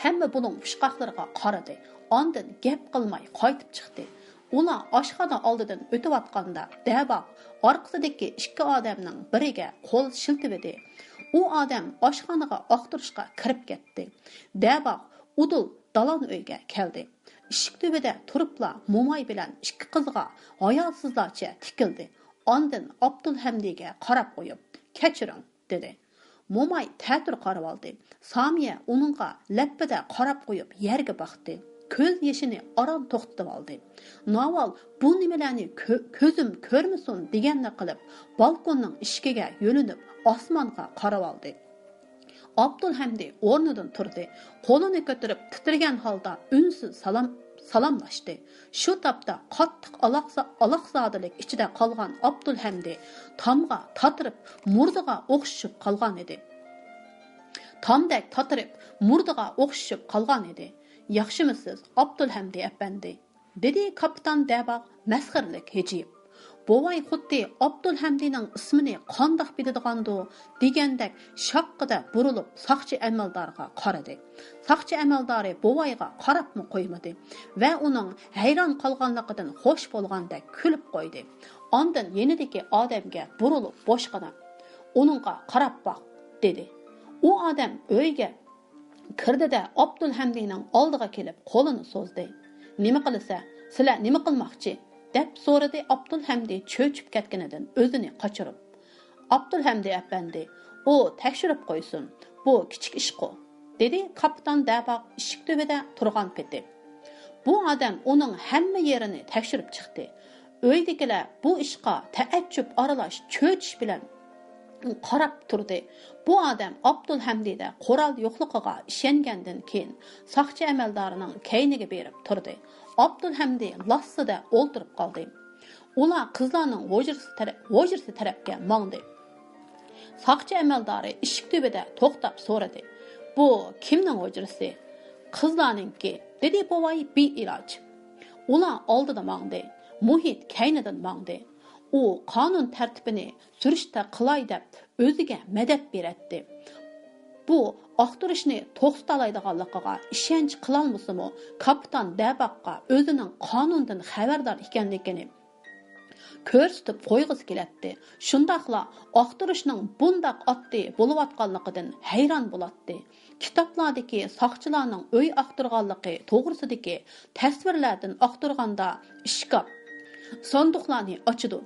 ھەممە بۇلۇڭ پۇچقاقلىرىغا قارىدى. ئاندىن گەپ قىلماي قايتىپ چىقتى. ئۇلار ئاشخانا ئالدىدىن ئۆتۈۋاتقاندا، دەباغ ئارقىسىدىكى ئىككى ئادەمنىڭ بىرىگە قول شىلتىۋىدى. ئۇ ئادەم ئاشخانىغا ئاختۇرۇشقا كىرىپ كەتتى. دەباغ ئۇدۇل دالان ئۆيگە كەلدى. ئىشىك تۈۋىدە تۇرۇپلا موماي بىلەن ئىككى قىزغا ھاياسىزلارچە تىكىلدى. ئاندىن ئابدۇلھەمدىگە قاراپ قويۇپ، «كەچۈرۈڭ» دېدى. موماي تەتۈر قارىۋالدى. سامىيە ئۇنىڭغا لەپپىدە قاراپ قويۇپ يەرگە باقتى. كۆز يېشىنى ئاران توختىتىۋالدى. ناۋال بۇ نېمىلەرنى كۆ-، كۆزۈم كۆرمىسۇن دېگەننى قىلىپ، بالكوننىڭ ئىشىكىگە يۆلىنىپ ئاسمانغا قارىۋالدى. ئابدۇلھەمدى ئورنىدىن تۇردى. قولىنى كۆتۈرۈپ تىترىگەن ھالدا ئۈنسىز سالام، سالاملاشتى. شۇ تاپتا قاتتىق ئالاقزا-، ئالاقزادىلىك ئىچىدە قالغان ئابدۇلھەمدى تامغا تاتىرىپ، مۇردىغا ئوخشىشىپ قالغان ئىدى. تامدەك تاتىرىپ، مۇردىغا ئوخشىشىپ قالغان ئىدى. «ياخشىمۇسىز، ئابدۇلھەمدى ئەپەندى؟» دېدى كاپىتان دەباغ مەسخىرىلىك ھىجىيىپ. بوۋاي خۇددى ئابدۇلھەمدىنىڭ ئىسمىنى قانداق بىلىدىغاندۇ دېگەندەك شاققىدە بۇرۇلۇپ ساقچى ئەمەلدارغا قارىدى. ساقچى ئەمەلدارى بوۋايغا قاراپمۇ قويمىدى ۋە ئۇنىڭ ھەيران قالغانلىقىدىن خوش بولغاندەك كۈلۈپ قويدى. ئاندىن يېنىدىكى ئادەمگە بۇرۇلۇپ بوشقىنا، «ئۇنىڭغا قاراپ باق» دېدى. ئۇ ئادەم ئۆيگە كىردى-دە، ئابدۇلھەمدىنىڭ ئالدىغا كېلىپ قولىنى سوزدى. «نېمە قىلىسە؟ سىلە نېمە قىلماقچى؟» دەپ سورىدى ئابدۇلھەمدى چۆچۈپ كەتكىنىدىن ئۆزىنى قاچۇرۇپ. «ئابدۇلھەمدى ئەپەندى، ئۇ تەكشۈرۈپ قويسۇن، بۇ كىچىك ئىشقۇ» دېدى كاپىتان دەباغ ئىشىك تۈۋىدە تۇرغان پېتى. بۇ ئادەم ئۇنىڭ ھەممە يېرىنى تەكشۈرۈپ چىقتى. ئۆيدىكىلەر بۇ ئىشقا تەئەججۈپ ئارىلاش چۆچۈش بىلەن قاراپ تۇردى. بۇ ئادەم ئابدۇلھەمدىدە قورال يوقلۇقىغا ئىشەنگەندىن كېيىن، ساقچى ئەمەلدارىنىڭ كەينىگە بېرىپ تۇردى. ئابدۇلھەمدى لاسسىدە ئولتۇرۇپ قالدى. ئۇلار قىزلارنىڭ ھۇجرىسى تەرە-، ھۇجرىسى تەرەپكە ماڭدى. ساقچى ئەمەلدارى ئىشىك تۈۋىدە توختاپ سورىدى: «بۇ كىمنىڭ ھۇجرىسى؟» «قىزلارنىڭكى»، دېدى بوۋاي بىئىلاج. ئۇلار ئالدىدا ماڭدى. مۇھىت كەينىدىن ماڭدى. ئۇ قانۇن تەرتىپىنى سۈرۈشتە قىلاي دەپ ئۆزىگە مەدەت بېرەتتى. بۇ ئاختۇرۇشنى توختىتالايدىغانلىقىغا ئىشەنچ قىلالمىسىمۇ، كاپىتان دەباغقا ئۆزىنىڭ قانۇندىن خەۋەردار ئىكەنلىكىنى كۆرسىتىپ قويغۇسى كېلەتتى. شۇنداقلا ئاختۇرۇشنىڭ بۇنداق ئاددىي بولۇۋاتقانلىقىدىن ھەيران بولاتتى. كىتابلاردىكى ساقچىلارنىڭ ئۆي ئاختۇرغانلىقى توغرىسىدىكى تەسۋىرلەردىن ئاختۇرغاندا، ئىشكاپ، ساندۇقلارنى ئاچىدۇ،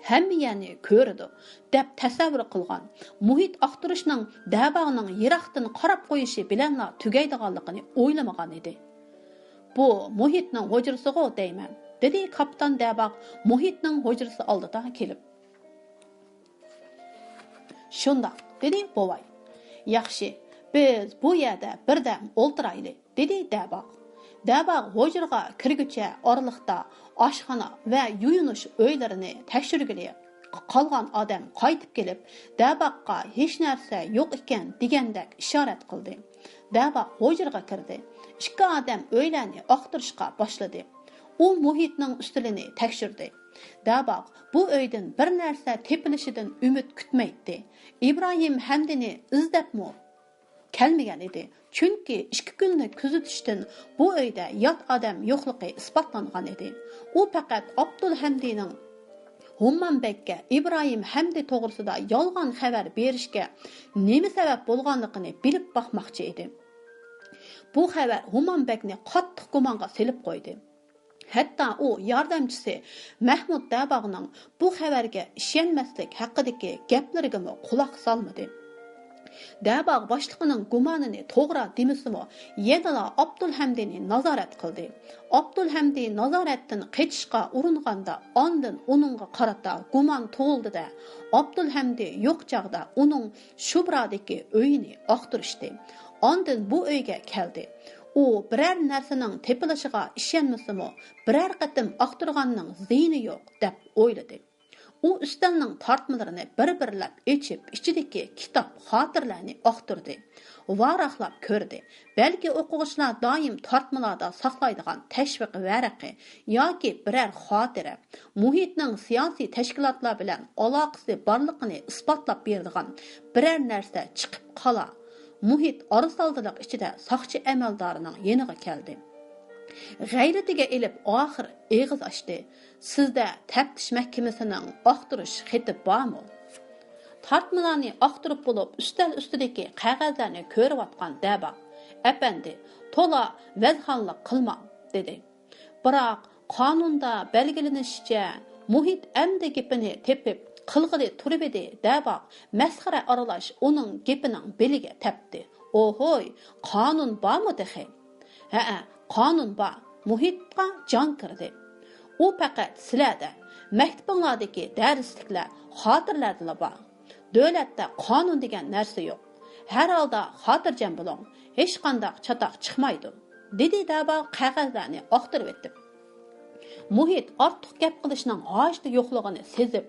ھەممە يەرنى كۆرىدۇ، دەپ تەسەۋۋۇر قىلغان. مۇھىت ئاختۇرۇشنىڭ دەباغنىڭ يىراقتىن قاراپ قويۇشى بىلەنلا تۈگەيدىغانلىقىنى ئويلىمىغان ئىدى. «بۇ مۇھىتنىڭ ھۇجرىسىغۇ دەيمەن»، دېدى كاپىتان دەباغ مۇھىتنىڭ ھۇجرىسى ئالدىدا كېلىپ. «شۇنداق»، دېدى بوۋاي. «ياخشى، بىز بۇ يەردە بىردەم ئولتۇرايلى»، دېدى دەباغ. دەباغ ھۇجرىغا كىرگۈچە ئارىلىقتا ئاشخانا ۋە يۇيۇنۇش ئۆيلىرىنى تەكشۈرگىلى قالغان ئادەم قايتىپ كېلىپ، دەباغقا «ھېچ نەرسە يوق ئىكەن» دېگەندەك ئىشارەت قىلدى. دەباغ ھۇجرىغا كىردى. ئىككى ئادەم ئۆيلەرنى ئاختۇرۇشقا باشلىدى. ئۇ مۇھىتنىڭ ئۈستىلىنى تەكشۈردى. دەباغ بۇ ئۆيدىن بىر نەرسە تېپىلىشىدىن ئۈمىد كۈتمەيتتى. ئىبراھىم ھەمدىنى ئىزدەپمۇ كەلمىگەن ئىدى. چۈنكى ئىككى كۈنلۈك كۆزىتىشتىن بۇ ئۆيدە يات ئادەم يوقلۇقى ئىسپاتلانغان ئىدى. ئۇ پەقەت ئابدۇلھەمدىنىڭ ھوممانبەگكە ئىبراھىم ھەمدى توغرىسىدا يالغان خەۋەر بېرىشكە نېمە سەۋەب بولغانلىقىنى بىلىپ باقماقچى ئىدى. بۇ خەۋەر ھومانبەگنى قاتتىق گۇمانغا سېلىپ قويدى. ھەتتا ئۇ ياردەمچىسى مەھمۇد دەباغنىڭ بۇ خەۋەرگە ئىشەنمەسلىك ھەققىدىكى گەپلىرىگىمۇ قۇلاق سالمىدى. دەباغ باشلىقىنىڭ گۇمانىنى توغرا دېمىسىمۇ، يەنىلا ئابدۇلھەمدىنى نازارەت قىلدى. ئابدۇلھەمدى نازارەتتىن قېچىشقا ئۇرۇنغاندا، ئاندىن ئۇنىڭغا قارىتا گۇمان تۇغۇلدى-دە، ئابدۇلھەمدى يوق چاغدا ئۇنىڭ شۇبرادىكى ئۆيىنى ئاختۇرۇشتى. ئاندىن بۇ ئۆيگە كەلدى. ئۇ بىرەر نەرسىنىڭ تېپىلىشىغا ئىشەنمىسىمۇ، بىرەر قېتىم ئاختۇرغاننىڭ زىيىنى يوق، دەپ ئويلىدى. ئۇ ئۈستەلنىڭ تارتمىلىرىنى بىر-بىرلەپ ئېچىپ، ئىچىدىكى كىتاب، خاتىرىلەرنى ئاختۇردى. ۋاراقلاپ كۆردى. بەلكى ئوقۇغۇچىلار دائىم تارتمىلاردا ساقلايدىغان تەشۋىق ۋەرىقى ياكى بىرەر خاتىرە، مۇھىتنىڭ سىياسىي تەشكىلاتلار بىلەن ئالاقىسى بارلىقىنى ئىسپاتلاپ بېرىدىغان بىرەر نەرسە چىقىپ قالار. مۇھىت ئارىسالدىلىق ئىچىدە ساقچى ئەمەلدارىنىڭ يېنىغا كەلدى. غەيرىتىگە ئېلىپ ئاخىر ئېغىز ئاچتى. «سىزدە تەپتىش مەھكىمىسىنىڭ ئاختۇرۇش خېتى بارمۇ؟» تارتمىلارنى ئاختۇرۇپ بولۇپ، ئۈستەل ئۈستىدىكى قەغەزلەرنى كۆرۈۋاتقان دەباغ: «ئەپەندى، تولا ۋەزخانلىق قىلماڭ، دېدى. بىراق، قانۇندا بەلگىلىنىشىچە، مۇھىت ئەمدى گېپىنى تېپىپ، قىلغىلى تۇرۇۋىدى، دەباغ مەسخىرە ئارىلاش ئۇنىڭ گېپىنىڭ بېلىگە تەپتى. ئوھوي، قانۇن بارمۇ تېخى؟ ھەئە، قانۇن بار، مۇھىتقا جان كىردى. ئۇ پەقەت سىلەردە، مەكتىپىڭلاردىكى دەرسلىكلەر، خاتىرىلەردىلا بار. دۆلەتتە قانۇن دېگەن نەرسە يوق. ھەر ھالدا خاتىرجەم بولۇڭ، ھېچقانداق چاتاق چىقمايدۇ، دېدى دەباغ قەغەزلەرنى ئاختۇرۇۋېتىپ. مۇھىت ئارتۇق گەپ قىلىشنىڭ ھاجىتى يوقلۇقىنى سېزىپ،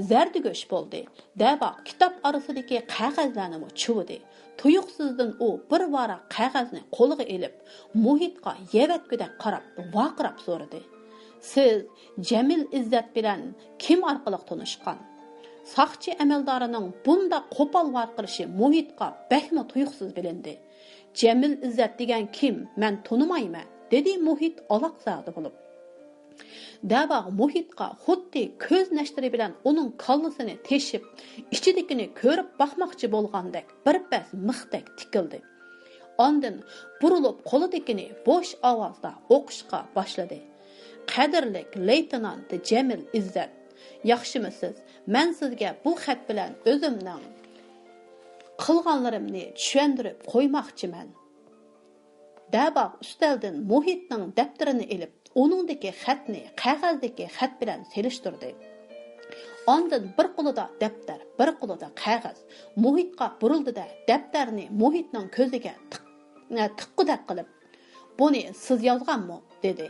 زەردىگۆش بولدى. دەباغ كىتاب ئارىسىدىكى قەغەزلەرنىمۇ چۇۋۇدى. تۇيۇقسىزدىن ئۇ بىر ۋاراق قەغەزنى قولىغا ئېلىپ، مۇھىتقا يەۋەتكۈدەك قاراپ، ۋارقىراپ سورىدى: «سىز جەمىل ئىززەت بىلەن كىم ئارقىلىق تونۇشقان؟» ساقچى ئەمەلدارىنىڭ بۇنداق قوپال ۋارقىرىشى مۇھىتقا بەكمۇ تۇيۇقسىز بىلىندى. «جەمىل ئىززەت دېگەن كىم؟ مەن تونۇمايمەن»، دېدى مۇھىت ئالاقزادە بولۇپ. دەباغ مۇھىتقا خۇددى كۆز نەشتىرى بىلەن ئۇنىڭ كاللىسىنى تېشىپ، ئىچىدىكىنى كۆرۈپ باقماقچى بولغاندەك بىر پەس مىختەك تىكىلدى. ئاندىن بۇرۇلۇپ قولىدىكىنى بوش ئاۋازدا ئوقۇشقا باشلىدى. «قەدىرلىك لېيتېنانت جەمىل ئىززەت، ياخشىمۇسىز؟ مەن سىزگە بۇ خەت بىلەن ئۆزۈمنىڭ قىلغانلىرىمنى چۈشەندۈرۈپ قويماقچىمەن.» دەباغ ئۈستەلدىن مۇھىتنىڭ دەپتىرىنى ئېلىپ، ئۇنىڭدىكى خەتنى قەغەزدىكى خەت بىلەن سېلىشتۇردى. ئاندىن بىر قولىدا دەپتەر، بىر قولىدا قەغەز مۇھىتقا بۇرۇلدى-دە، دەپتەرنى مۇھىتنىڭ كۆزىگە تىق-، تىققۇدەك قىلىپ، «بۇنى سىز يازغانمۇ؟» دېدى.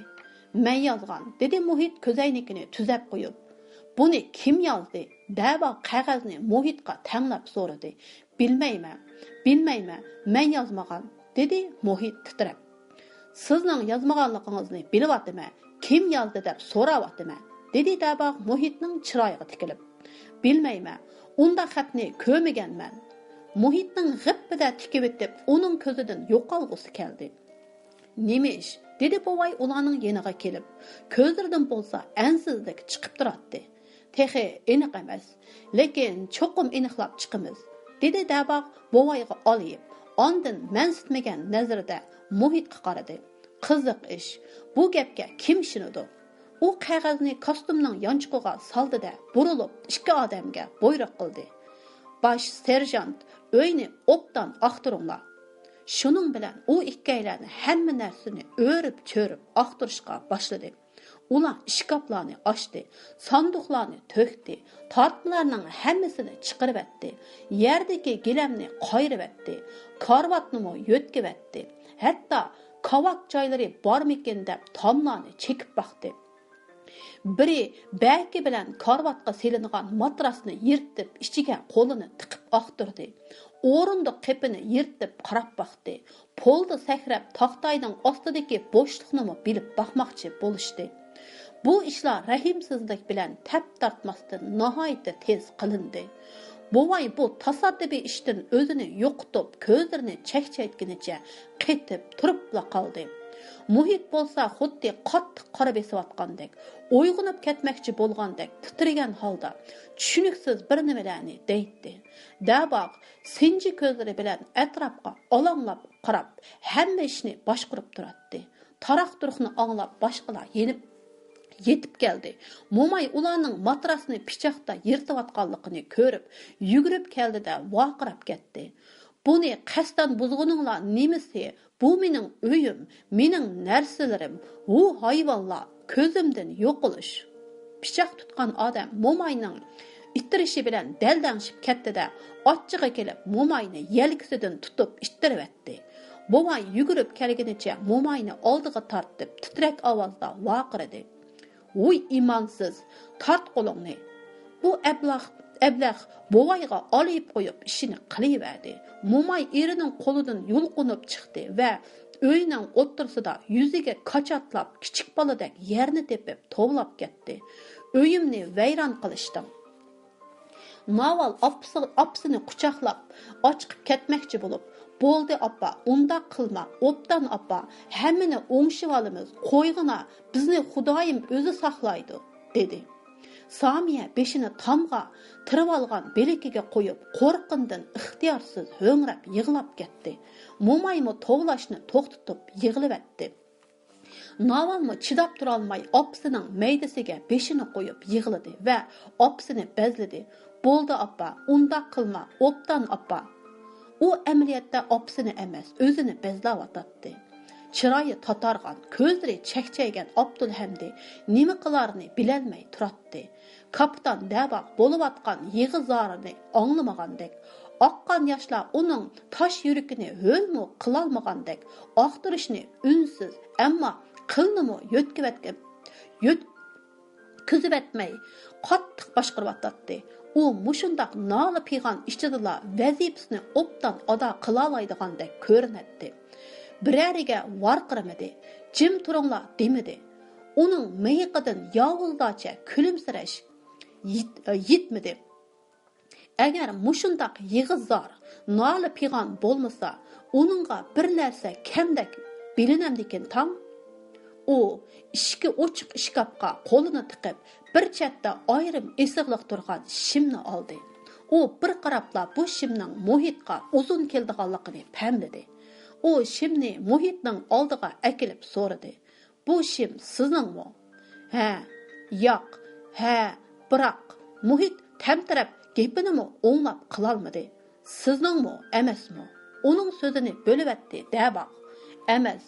«مەن يازغان»، دېدى مۇھىت كۆزەينىكىنى تۈزەپ قويۇپ. «بۇنى كىم يازدى؟» دەباغ قەغەزنى مۇھىتقا تەڭلەپ سورىدى. «بىلمەيمەن، بىلمەيمەن، مەن يازمىغان»، دېدى مۇھىت تىترەپ. «سىزنىڭ يازمىغانلىقىڭىزنى بىلىۋاتىمەن، كىم يازدى دەپ سوراۋاتىمەن»، دېدى دەباغ مۇھىتنىڭ چىرايىغا تىكىلىپ. «بىلمەيمەن، ئۇنداق خەتنى كۆرمىگەنمەن.» مۇھىتنىڭ غىپپىدە تىكىۋېتىپ، ئۇنىڭ كۆزىدىن يوقالغۇسى كەلدى. «نېمە ئىش؟» دېدى بوۋاي ئۇلارنىڭ يېنىغا كېلىپ. كۆزلىرىدىن بولسا ئەنسىزلىك چىقىپ تۇراتتى. «تېخى ئېنىق ئەمەس، لېكىن چوقۇم ئېنىقلاپ چىقىمىز»، دېدى دەباغ بوۋايغا ئالىيىپ، ئاندىن مەنسىتمىگەن نەزىرىدە مۇھىتقا قارىدى. «قىزىق ئىش، بۇ گەپكە كىم ئىشىنىدۇ؟» ئۇ قەغەزنى كاستيۇمنىڭ يانچۇقىغا سالدى-دە، بۇرۇلۇپ ئىككى ئادەمگە بۇيرۇق قىلدى. «باش سېرژانت، ئۆينى ئوبدان ئاختۇرۇڭلار.» شۇنىڭ بىلەن ئۇ ئىككىيلەن ھەممە نەرسىنى ئۆرۈپ-چۆرۈپ ئاختۇرۇشقا باشلىدى. ئۇلار ئىشكاپلارنى ئاچتى، ساندۇقلارنى تۆكتى، تارتمىلارنىڭ ھەممىسىنى چىقىرىۋەتتى، يەردىكى گىلەمنى قايرىۋەتتى، كارىۋاتنىمۇ يۆتكىۋەتتى، ھەتتا كاۋاك جايلىرى بارمىكىن دەپ تاملارنى چېكىپ باقتى. بىرى بەكى بىلەن كارىۋاتقا سېلىنغان ماتراسنى يىرتىپ، ئىچىگە قولىنى تىقىپ ئاختۇردى. ئورۇندۇق قېپىنى يىرتىپ قاراپ باقتى. پولدا سەكرەپ، تاختاينىڭ ئاستىدىكى بوشلۇقنىمۇ بىلىپ باقماقچى بولۇشتى. بۇ ئىشلار رەھىمسىزلىك بىلەن تەپ تارتماستىن ناھايىتى تېز قىلىندى. بوۋاي بۇ تاسادىپىي ئىشتىن ئۆزىنى يوقىتىپ، كۆزلىرىنى چەكچەيتكىنىچە قېتىپ تۇرۇپلا قالدى. مۇھىت بولسا خۇددى قاتتىق قارا بېسىۋاتقاندەك، ئويغىنىپ كەتمەكچى بولغاندەك تىترىگەن ھالدا چۈشىنىكسىز بىر نېمىلەرنى دەيتتى. دەباغ سىنچى كۆزلىرى بىلەن ئەتراپقا ئالاڭلاپ قاراپ، ھەممە ئىشنى باشقۇرۇپ تۇراتتى. تاراق-تۇرۇقنى ئاڭلاپ باشقىلار يېنىپ، يېتىپ كەلدى. موماي ئۇلارنىڭ ماتراسنى پىچاقتا يىرتىۋاتقانلىقىنى كۆرۈپ، يۈگۈرۈپ كەلدى-دە، ۋارقىراپ كەتتى. «بۇنى قەستەن بۇزغىنىڭلار نېمىسى؟ بۇ مېنىڭ ئۆيۈم، مېنىڭ نەرسىلىرىم، ھۇ ھايۋانلار، كۆزۈمدىن يوقىلىش!» پىچاق تۇتقان ئادەم موماينىڭ ئىتتىرىشى بىلەن دەلدەڭشىپ كەتتى-دە، ئاچچىقى كېلىپ، موماينى يەلكىسىدىن تۇتۇپ ئىتتىرىۋەتتى. بوۋاي يۈگۈرۈپ كەلگىنىچە موماينى ئالدىغا تارتىپ، تىترەك ئاۋازدا ۋارقىرىدى: «ۋۇي ئىمانسىز، تارت قولۇڭنى!» بۇ ئەبلەخ، ئەبلەخ بوۋايغا ئالىيىپ قويۇپ ئىشىنى قىلىۋەردى. موماي ئېرىنىڭ قولىدىن يۇلقۇنۇپ چىقتى ۋە ئۆينىڭ ئوتتۇرىسىدا يۈزىگە كاچاتلاپ، كىچىك بالىدەك يەرنى تېپىپ توۋلاپ كەتتى. «ئۆيۈمنى ۋەيران قىلىشتىڭ!» ناۋال ئاپىسى، ئاپىسىنى قۇچاقلاپ، ئاچىقىپ كەتمەكچى بولۇپ، «بولدى ئاپا، ئۇنداق قىلما، ئوبدان ئاپا، ھەممىنى ئوڭشىۋالىمىز، قويغىنا، بىزنى خۇدايىم ئۆزى ساقلايدۇ» دېدى. سامىيە بېشىنى تامغا تىرىۋالغان بىلىكىگە قويۇپ، قورققىنىدىن ئىختىيارسىز ھۆڭرەپ يىغلاپ كەتتى. مومايمۇ توۋلاشنى توختىتىپ يىغلىۋەتتى. ناۋالمۇ چىداپ تۇرالماي ئاپىسىنىڭ مەيدىسىگە بېشىنى قويۇپ يىغلىدى ۋە ئاپىسىنى بەزلىدى. بولدى ئاپا، ئۇنداق قىلما، ئوبدان ئاپا. ئۇ ئەمەلىيەتتە ئاپىسىنى ئەمەس، ئۆزىنى بەزلەۋاتاتتى. چىرايى تاتارغان، كۆزلىرى چەكچەيگەن ئابدۇلھەمدى نېمە قىلارىنى بىلەلمەي تۇراتتى. كاپىتان دەباغ بولۇۋاتقان يىغا زارىنى ئاڭلىمىغاندەك، ئاققان ياشلار ئۇنىڭ تاش يۈرىكىنى ھۆلمۇ قىلالمىغاندەك، ئاختۇرۇشنى ئۈنسىز، ئەمما قىلنىمۇ يۆتكىۋەتكەن، يۆت-، كۈزىۋەتمەي، قاتتىق باشقۇرۇۋاتاتتى. ئۇ مۇشۇنداق نالە-پىغان ئىچىدىلا ۋەزىپىسىنى ئوبدان ئادا قىلالايدىغاندەك كۆرۈنەتتى. بىرەرىگە ۋارقىرىمىدى، جىم تۇرۇڭلار دېمىدى. ئۇنىڭ مىيىقىدىن ياۋۇزلارچە كۈلۈمسىرەش يىت-، يىتمىدى. ئەگەر مۇشۇنداق يىغا-زار، نالە-پىغان بولمىسا، ئۇنىڭغا بىر نەرسە كەمدەك بىلىنەمدىكىن تاڭ؟ ئۇ ئىشىكى ئوچۇق ئىشكاپقا قولىنى تىقىپ، بىر چەتتە ئايرىم ئېسىقلىق تۇرغان شىمنى ئالدى. ئۇ بىر قاراپلا بۇ شىمنىڭ مۇھىتقا ئۇزۇن كېلىدىغانلىقىنى پەملىدى. ئۇ شىمنى مۇھىتنىڭ ئالدىغا ئەكېلىپ سورىدى. بۇ شىم سىزنىڭمۇ؟ ھە، ياق، ھە، بىراق، مۇھىت تەمتىرەپ گېپىنىمۇ ئوڭلاپ قىلالمىدى. سىزنىڭمۇ ئەمەسمۇ؟ ئۇنىڭ سۆزىنى بۆلۈۋەتتى دەباغ. ئەمەس،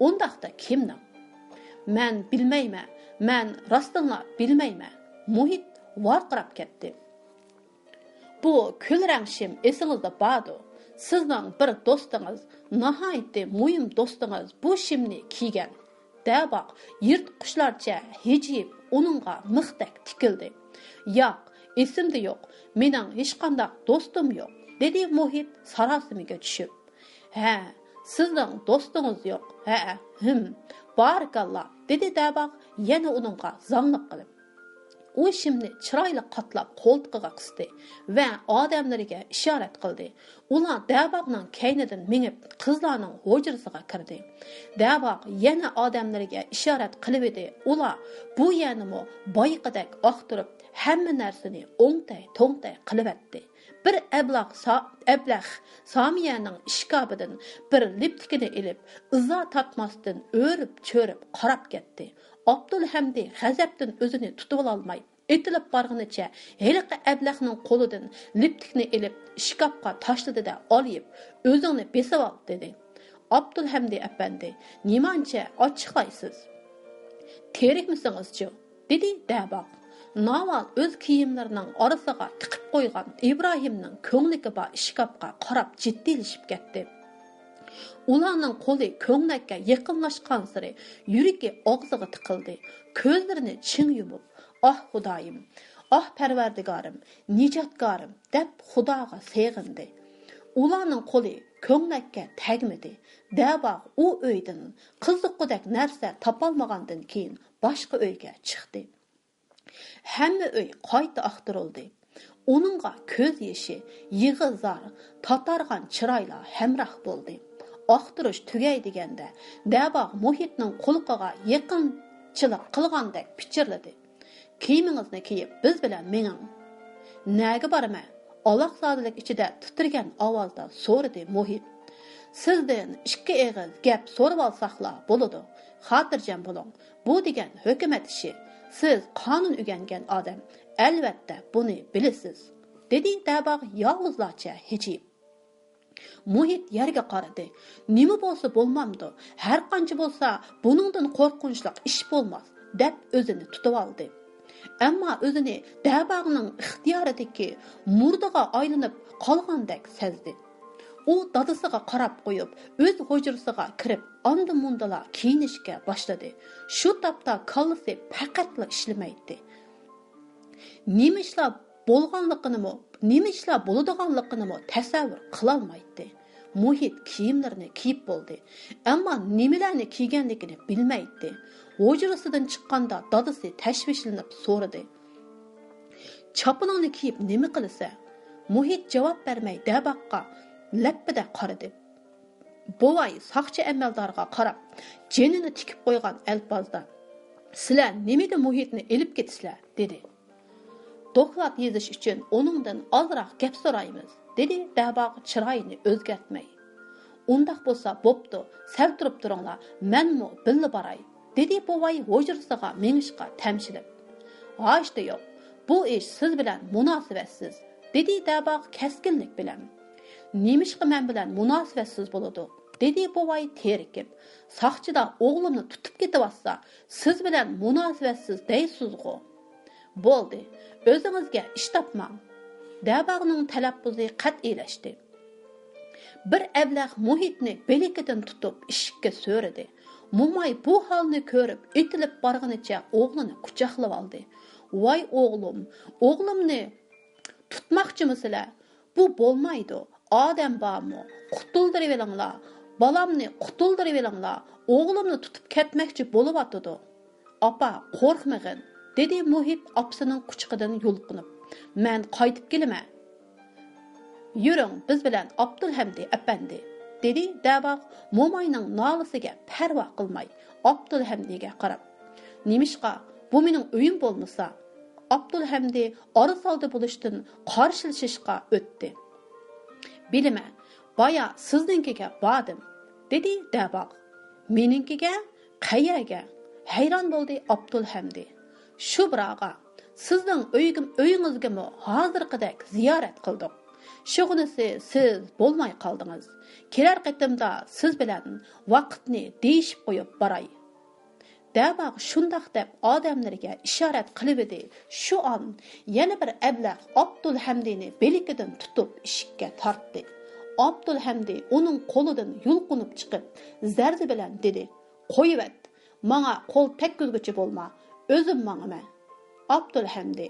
ئۇنداقتا كىمنىڭ؟ مەن بىلمەيمەن، مەن راستىنلا بىلمەيمەن. مۇھىت ۋارقىراپ كەتتى. بۇ كۈل رەڭ شىم ئېسىڭىزدە باردۇ. سىزنىڭ بىر دوستىڭىز، ناھايىتى مۇھىم دوستىڭىز بۇ شىمنى كىيگەن. دەباغ يىرتقۇچلارچە ھىجىيىپ ئۇنىڭغا مىختەك تىكىلدى. ياق، ئېسىمدە يوق، مېنىڭ ھېچقانداق دوستۇم يوق، دېدى مۇھىت ساراسىمىگە چۈشۈپ. ھە، سىزنىڭ دوستىڭىز يوق، ھە، ھىم، بارىكاللا، دېدى دەباغ يەنە ئۇنىڭغا زاڭلىق قىلىپ. ئۇ شىمنى چىرايلىق قاتلاپ قولتۇقىغا قىستى ۋە ئادەملىرىگە ئىشارەت قىلدى. ئۇلار دەباغنىڭ كەينىدىن مېڭىپ، قىزلارنىڭ ھۇجرىسىغا كىردى. دەباغ يەنە ئادەملىرىگە ئىشارەت قىلىۋىدى. ئۇلار بۇ يەرنىمۇ بايىقىدەك ئاختۇرۇپ، ھەممە نەرسىنى ئوڭتەي-توڭتەي قىلىۋەتتى. بىر ئەبلەخ سا-، ئەبلەخ سامىيەنىڭ ئىشكاپىدىن بىر لىپتىكىنى ئېلىپ، ئىزا تارتماستىن ئۆرۈپ-چۆرۈپ قاراپ كەتتى. ئابدۇلھەمدى غەزەپتىن ئۆزىنى تۇتۇۋالالماي، ئېتىلىپ بارغىنىچە ھېلىقى ئەبلەخنىڭ قولىدىن لىپتىكنى ئېلىپ ئىشكاپقا تاشلىدى-دە، ئالىيىپ، ئۆزۈڭنى بېسىۋال، دېدى. ئابدۇلھەمدى ئەپەندى، نېمانچە ئاچچىقلايسىز؟ تېرىكمىسىڭىزچۇ؟ دېدى دەباغ. ناۋال ئۆز كىيىملىرىنىڭ ئارىسىغا تىقىپ قويغان ئىبراھىمنىڭ كۆڭلىكى بار ئىشكاپقا قاراپ جىددىيلىشىپ كەتتى. ئۇلارنىڭ قولى كۆڭلەككە يېقىنلاشقانسېرى يۈرىكى ئاغزىغا تىقىلدى. كۆزلىرىنى چىڭ يۇمۇپ، ئاھ خۇدايىم، ئاھ پەرۋەردىگارىم، نىجاتكارىم، دەپ خۇداغا سېغىندى. ئۇلارنىڭ قولى كۆڭلەككە تەگمىدى. دەباغ ئۇ ئۆيدىن قىزىققۇدەك نەرسە تاپالمىغاندىن كېيىن باشقا ئۆيگە چىقتى. ھەممە ئۆي قايتا ئاختۇرۇلدى. ئۇنىڭغا كۆز يېشى، يىغا-زار، تاتارغان چىرايلار ھەمراھ بولدى. ئاختۇرۇش تۈگەي دېگەندە، دەباغ مۇھىتنىڭ قۇلىقىغا يېقىنچىلىق قىلغاندەك پىچىرلىدى. كىيىمىڭىزنى كىيىپ، بىز بىلەن مېڭىڭ. نەگە بارىمەن؟ ئالاقزادىلىك ئىچىدە تىترىگەن ئاۋازدا سورىدى مۇھىت. سىزدىن ئىككى ئېغىز گەپ سورىۋالساقلا بولىدۇ. خاتىرجەم بولۇڭ. بۇ دېگەن ھۆكۈمەت ئىشى. سىز قانۇن ئۆگەنگەن ئادەم. ئەلۋەتتە، بۇنى بىلىسىز، دېدى دەباغ ياۋۇزلارچە ھىجىيىپ. مۇھىت يەرگە قارىدى. نېمە بولسا بولمامدۇ؟ ھەرقانچە بولسا، بۇنىڭدىن قورقۇنچلۇق ئىش بولماس، دەپ ئۆزىنى تۇتۇۋالدى. ئەمما ئۆزىنى دەباغنىڭ ئىختىيارىدىكى مۇردىغا ئايلىنىپ قالغاندەك سەزدى. ئۇ دادىسىغا قاراپ قويۇپ، ئۆز ھۇجرىسىغا كىرىپ، ئاندا-مۇندىلا كىيىنىشكە باشلىدى. شۇ تاپتا كاللىسى پەقەتلا ئىشلىمەيتتى. نېمە ئىشلار بولغانلىقىنىمۇ، نېمە ئىشلار بولىدىغانلىقىنىمۇ تەسەۋۋۇر قىلالمايتتى. مۇھىت كىيىملىرىنى كىيىپ بولدى. ئەمما نېمىلەرنى كىيگەنلىكىنى بىلمەيتتى. ھۇجرىسىدىن چىققاندا دادىسى تەشۋىشلىنىپ سورىدى. چاپىنىڭنى كىيىپ نېمە قىلىسەن؟ مۇھىت جاۋاب بەرمەي دەباغقا لەپپىدە قارىدى. بوۋاي ساقچى ئەمەلدارغا قاراپ، جېنىنى تىكىپ قويغان ئەلپازدا، سىلەر نېمىگە مۇھىتنى ئېلىپ كېتىسىلەر؟ دېدى. دوكلات يېزىش ئۈچۈن ئۇنىڭدىن ئازراق گەپ سورايمىز، دېدى دەباغ چىرايىنى ئۆزگەرتمەي. ئۇنداق بولسا بوپتۇ، سەل تۇرۇپ تۇرۇڭلار، مەنمۇ بىللە باراي، دېدى بوۋاي ھۇجرىسىغا مېڭىشقا تەمشىلىپ. ھاجىتى يوق، بۇ ئىش سىز بىلەن مۇناسىۋەتسىز، دېدى دەباغ كەسكىنلىك بىلەن. نېمىشقا مەن بىلەن مۇناسىۋەتسىز بولىدۇ؟ دېدى بوۋاي تېرىكىپ. ساقچىلار ئوغلۇمنى تۇتۇپ كېتىۋاتسا، سىز بىلەن مۇناسىۋەتسىز دەيسىزغۇ؟ بولدى، ئۆزىڭىزگە ئىش تاپماڭ. دەباغنىڭ تەلەپپۇزى قەتئىيلەشتى. بىر ئەبلەخ مۇھىتنى بىلىكىدىن تۇتۇپ ئىشىككە سۆرىدى. موماي بۇ ھالنى كۆرۈپ ئېتىلىپ بارغىنىچە ئوغلىنى قۇچاقلىۋالدى. ۋاي ئوغلۇم، ئوغلۇمنى تۇتماقچىمۇسىلەر؟ بۇ بولمايدۇ. ئادەم بارمۇ؟ قۇتۇلدۇرۇۋېلىڭلار. بالامنى قۇتۇلدۇرۇۋېلىڭلار. ئوغلۇمنى تۇتۇپ كەتمەكچى بولۇۋاتىدۇ. ئاپا، قورقمىغىن، دېدى مۇھىت ئاپىسىنىڭ قۇچىقىدىن يۇلقۇنۇپ. مەن قايتىپ كېلىمەن. يۈرۈڭ، بىز بىلەن ئابدۇلھەمدى ئەپەندى، دېدى دەباغ موماينىڭ نالىسىگە پەرۋا قىلماي ئابدۇلھەمدىگە قاراپ. نېمىشقا؟ بۇ مېنىڭ ئۆيۈم بولمىسا؟ ئابدۇلھەمدى ئارىسالدى بولۇشتىن قارشىلىشىشقا ئۆتتى. بىلىمەن، بايا سىزنىڭكىگە باردىم، دېدى دەباغ. مېنىڭكىگە؟ قەيەرگە؟ ھەيران بولدى ئابدۇلھەمدى. شۇ بىراغا، سىزنىڭ ئۆيگە-، ئۆيىڭىزگىمۇ ھازىرقىدەك زىيارەت قىلدۇق. شۇغىنىسى سىز بولماي قالدىڭىز. كېلەر قېتىمدا سىز بىلەن ۋاقىتنى دېيىشىپ قويۇپ باراي. دەباغ شۇنداق دەپ ئادەملىرىگە ئىشارەت قىلىۋىدى. شۇ ئان يەنە بىر ئەبلەخ ئابدۇلھەمدىنى بىلىكىدىن تۇتۇپ ئىشىككە تارتتى. ئابدۇلھەمدى ئۇنىڭ قولىدىن يۇلقۇنۇپ چىقىپ، زەردە بىلەن دېدى: «قويۇۋەت! ماڭا قول تەگكۈزگۈچى بولما، ئۆزۈم ماڭىمەن.» ئابدۇلھەمدى.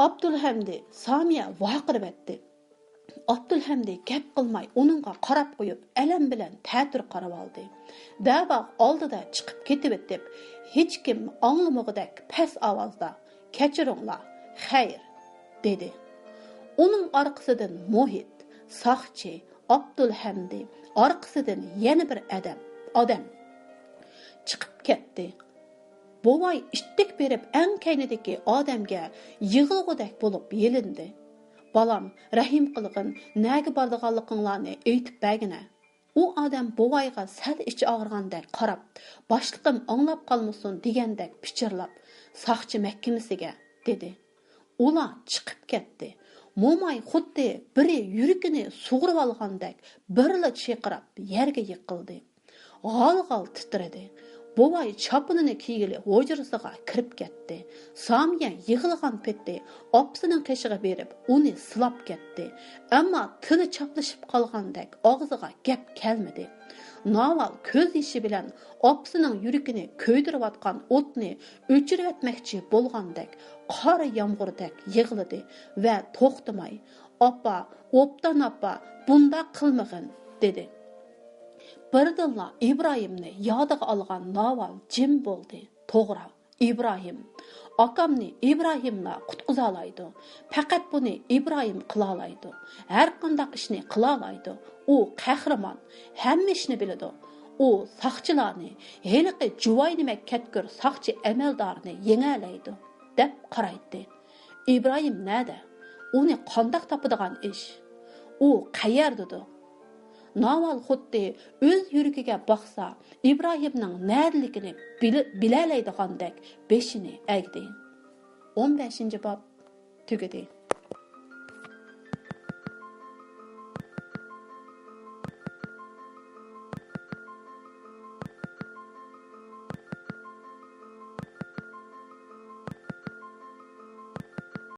ئابدۇلھەمدى، سامىيە ۋارقىرىۋەتتى. ئابدۇلھەمدى گەپ قىلماي ئۇنىڭغا قاراپ قويۇپ، ئەلەم بىلەن تەتۈر قارىۋالدى. دەباغ ئالدىدا چىقىپ كېتىۋېتىپ، ھېچكىم ئاڭلىمىغۇدەك پەس ئاۋازدا: «كەچۈرۈڭلار، خەير!» دېدى. ئۇنىڭ ئارقىسىدىن مۇھىت، ساقچى، ئابدۇلھەمدى، ئارقىسىدىن يەنە بىر ئادەم، ئادەم چىقىپ كەتتى. بوۋاي ئىتتىك بېرىپ ئەڭ كەينىدىكى ئادەمگە يىغلىغۇدەك بولۇپ يېلىندى. «بالام، رەھىم قىلغىن، نەگە بارىدىغانلىقىڭلارنى ئېيتىپ بەرگىنە.» ئۇ ئادەم بوۋايغا سەل ئىچى ئاغرىغاندەك قاراپ، «باشلىقىم ئاڭلاپ قالمىسۇن» دېگەندەك پىچىرلاپ، «ساقچى مەھكىمىسىگە» دېدى. ئۇلار چىقىپ كەتتى. موماي خۇددى بىرى يۈرىكىنى سۇغۇرۇۋالغاندەك بىرلا چىرقىراپ يەرگە يىقىلدى. غال-غال تىترىدى. بوۋاي چاپىنىنى كىيگىلى ھۇجرىسىغا كىرىپ كەتتى. سامىيە يىغلىغان پېتى ئاپىسىنىڭ قېشىغا بېرىپ ئۇنى سىلاپ كەتتى. ئەمما تىلى چاپلىشىپ قالغاندەك ئاغزىغا گەپ كەلمىدى. ناۋال كۆز يېشى بىلەن ئاپىسىنىڭ يۈرىكىنى كۆيدۈرۈۋاتقان ئوتنى ئۆچۈرۈۋەتمەكچى بولغاندەك قارا يامغۇردەك يىغلىدى ۋە توختىماي: «ئاپا، ئوبدان ئاپا، بۇنداق قىلمىغىن!» دېدى. بىردىنلا ئىبراھىمنى يادىغا ئالغان ناۋال جىم بولدى. توغرا، ئىبراھىم. ئاكامنى ئىبراھىملا قۇتقۇزالايدۇ. پەقەت بۇنى ئىبراھىم قىلالايدۇ. ھەرقانداق ئىشنى قىلالايدۇ. ئۇ قەھرىمان، ھەممە ئىشنى بىلىدۇ. ئۇ ساقچىلارنى، ھېلىقى جۇۋاينىمەك كەتكۈر ساقچى ئەمەلدارنى يېڭەلەيدۇ، دەپ قارايتتى. ئىبراھىم نەدە؟ ئۇنى قانداق تاپىدىغان ئىش؟ ئۇ قەيەردىدۇ؟ ناۋال خۇددى ئۆز يۈرىكىگە باقسا، ئىبراھىمنىڭ نەدىلىكىنى بىلە-، بىلەلەيدىغاندەك بېشىنى ئەگدى. ئون بەشىنچى باب تۈگىدى.